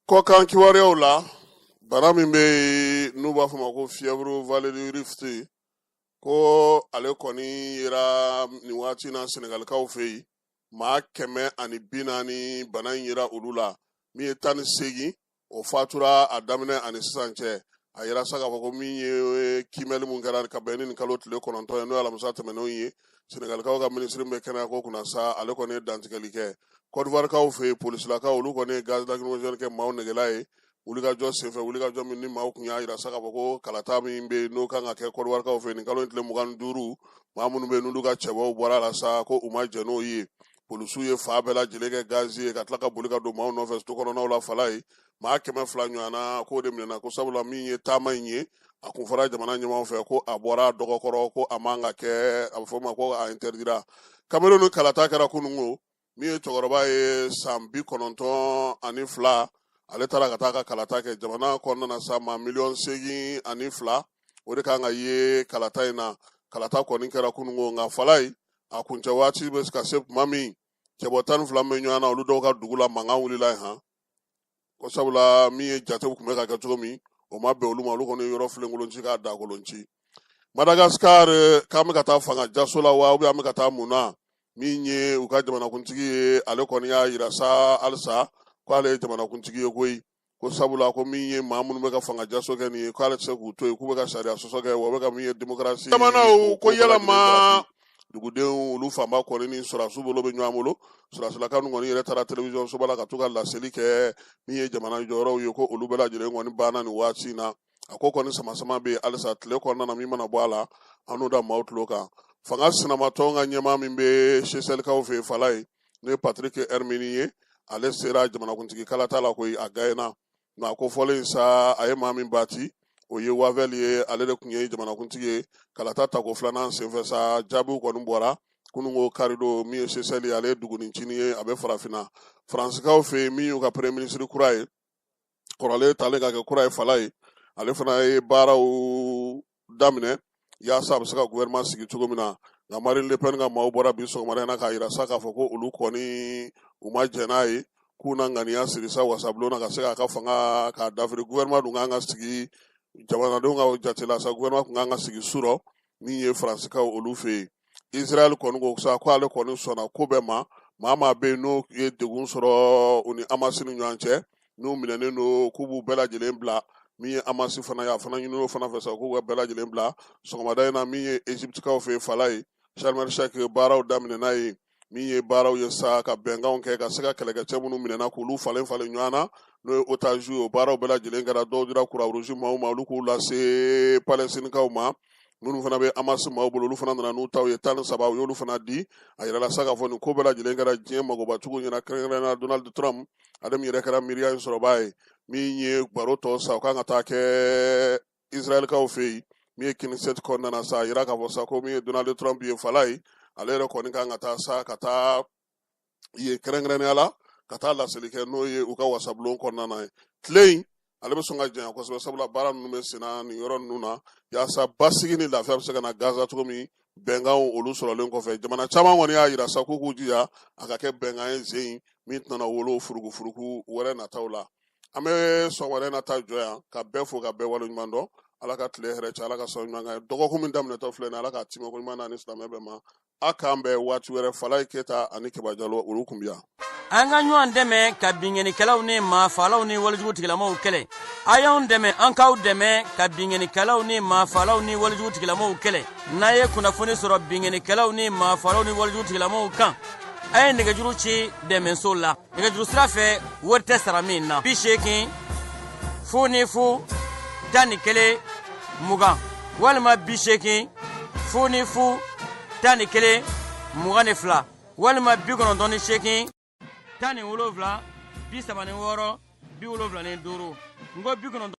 Kɔkan kibaruyaw la, bana min bɛ yen n'u b'a fɔ ma ko fièvre vallée du Rift, ko ale kɔni yera nin waati na Senegalikaw fɛ yen. Maa 140 bana in yera olu la, min ye 18 o fatura a daminɛ ani sisan cɛ. A yira sa k'a fɔ ko min ye kiimɛli mun kɛra ka bɛn ni nin kalo tile 9 ye, n'o ye alamisa tɛmɛnenw ye, Senegalikaw ka minisiri min bɛ kɛnɛya ko kunna sa, ale kɔni ye dantigɛli kɛ. Côte d'Ivoirekaw fɛ yen, polisilakaw olu kɔni ye gaz lacrymogène kɛ maaw negela ye wulikajɔ senfɛ, wulikajɔ min ni maaw kun y'a yira sa k'a fɔ ko kalata min bɛ yen n'o kan ka kɛ Côte d'Ivoirekaw fɛ yen nin kalo in tile 25, maa minnu bɛ yen n'olu ka cɛbaw bɔra a la sa, ko u ma jɛn n'o ye. Polisiw ye fan bɛɛ lajɛlen kɛ gazi ye ka tila ka boli ka don maaw nɔfɛ so kɔnɔnaw la fala ye. Maa 200 ɲɔgɔnna k'o de minɛna, ko sabula min ye taama in ye, a kun fɔra jamana ɲɛmaaw fɛ ko a bɔra dɔgɔkɔrɔ, ko a man ka kɛ, a bɛ fɔ o ma ko a interdira. Cameroun kalata kɛra kununko. Min ye cɛkɔrɔba ye san 92, ale taara ka taa ka kalata kɛ jamana kɔnɔna na sa. Maa 8,000,000 o de kan ka ye kalata in na. Kalata kɔni kɛra kununko, nka fala ye, a kuncɛ waati bɛ ka se tuma min, cɛbɔ 12 bɛ ɲɔgɔn na, olu dɔw ka dugu la mankan wulila yen han, ko sabula min ye jatew tun bɛ ka kɛ cogo min, o ma bɛn olu ma. Olu kɔni ye yɔrɔ filenkolon ci k'a dakolon ci. Madagascar, k'an bɛ ka taa fanga jaso la wa, ou bien an bɛ ka taa mun na? Min ye u ka jamanakuntigi ye, ale kɔni y'a yira sa halisa ko ale ye jamanakuntigi ye koyi. Ko sabula ko min ye maa minnu bɛ ka fanga jaso kɛ nin ye, k'ale tɛ se k'u to yen, k'u bɛ ka sariya sɔsɔ kɛ, wa u bɛ ka min ye demokarasi jamanaw ko yalama dugudenw olu fanba kɔni ni sɔrɔdasiw bolo bɛ ɲɔgɔn bolo. Sɔrɔdasilaka ninnu kɔni yɛrɛ taara telewisɔn soba la ka to ka laseli kɛ min ye jamana jɔyɔrɔw ye, ko olu bɛɛ lajɛlen kɔni banna nin waati in na. A ko kɔni sama-sama bɛ yen halisa tile kɔnɔna na, min mana bɔ a la an n'o da maaw tulo kan. Fanga sinamatɔn ka ɲɛmaa min bɛ Seychelles-kaw fɛ yen, fala ye, n'o ye Patrick Herminie ye, ale sera jamanakuntigi kalata la koyi, a gayena. Nka a ko fɔlen sa, a ye maa min bati, o ye Wavel ye, ale de tun ye jamanakuntigi ye kalata tako filanan senfɛ sa. Jaabiw kɔni bɔra kununko karidon. Min ye Seychelles ye, ale ye dugunin cinin ye, a bɛ farafinna. Faransikaw fɛ yen, min y'u ka premier ministre kura ye, kɔrɔlen talen ka kɛ kura ye, fala ye, ale fana ye baaraw daminɛ yaasa a bɛ se ka gouvernement sigi cogo min na. Nka Marine Le Pen ka maaw bɔra bi sɔgɔmada in na k'a yira sa k'a fɔ ko olu kɔni u ma jɛn n'a ye, k'u na ŋaniya siri sa wasabulon na ka se k'a ka fanga k'a dafiri. Gouvernement dun kan ka sigi jamanadenw ka jate la sa, gouvernement tun kan ka sigi su rɔ min ye Faransikaw olu fɛ yen. Israël kɔni ko sa ko ale kɔni sɔnna ko bɛɛ ma, maa maa bɛ yen n'o ye degun sɔrɔ u ni Hamas ni ɲɔgɔn cɛ, n'u minɛnen don, k'u b'u bɛɛ lajɛlen bila. Min ye Hamas fana ye, a fana ɲin'o fana fɛ sa k'u ka bɛɛ lajɛlen bila. Sɔgɔmada in na, min ye Égyptekaw fɛ yen, fala ye, Sharm el Sheikh baaraw daminɛna yen. Min ye baaraw ye sa ka bɛnkanw kɛ ka se ka kɛlɛkɛcɛ minnu minɛna k'olu falen falen ɲɔgɔn na, n'o ye otage ye, o baaraw bɛɛ lajɛlen kɛra. Dɔw dira Croix-Rouge maaw ma, olu k'u lase Palestinikaw ma. Minnu fana bɛ Hamas maaw bolo, olu fana nana n'u taw ye, 13, u y'olu fana di. A yirala sa k'a fɔ nin ko bɛɛ lajɛlen kɛra diɲɛ magobatigiw ɲɛna, kɛrɛnkɛrɛnnenya Donald Trump, ale min yɛrɛ kɛra miiriya in sɔrɔbaa ye. Min ye baro tɔ sa, o kan ka taa kɛ Israɛlkaw fɛ yen, min ye Knesset kɔnɔna na sa. A yira k'a fɔ sa ko min ye Donald Trump ye, fala ye, ale yɛrɛ kɔni kan ka taa sa ka taa yen kɛrɛnkɛrɛnnenya la ka taa laseli kɛ, n'o ye u ka wasabulon kɔnɔna na ye. Tile in ale bɛ sɔn ka janya kosɛbɛ, sabula baara ninnu bɛ senna nin yɔrɔ ninnu na yaasa basigi ni lafiya bɛ se ka na Gaza cogo min. Bɛnkanw olu sɔrɔlen kɔfɛ, jamana caman kɔni y'a yira sa k'u k'u jija a ka kɛ bɛnkan ye sen in min tɛna wolo furukufuruku wɛrɛ nataw la. An bɛ sɔgɔmada in na ta jɔ yan ka bɛɛ fo ka bɛɛ waleɲuman dɔn. Ala ka tile hɛrɛ cɛ, Ala ka sɔn ɲuman kan. Dɔgɔkun min daminɛtɔ filɛ nin ye, Ala k'a timɛ ko ɲuman na ni silamɛ bɛɛ ma. A k'an bɛn waati wɛrɛ. Falaye Keyita ani Keba Jalo, olu kun bɛ yan. An ka ɲɔgɔn dɛmɛ ka binkannikɛlaw ni maafaalaw ni walejugu tigilamaw kɛlɛ. A y'anw dɛmɛ, an k'aw dɛmɛ ka binkannikɛlaw ni maafaalaw ni walejugu tigilamaw kɛlɛ. N'a ye kunnafoni sɔrɔ binkannikɛlaw ni maafaalaw ni walejugu tigilamaw kan, a ye nɛgɛjuru ci dɛmɛso la nɛgɛjuru sira fɛ, wari tɛ sara min na: 80 00 11 20 walima 80 00 11 22 walima 98 17 36 75. N ko 90.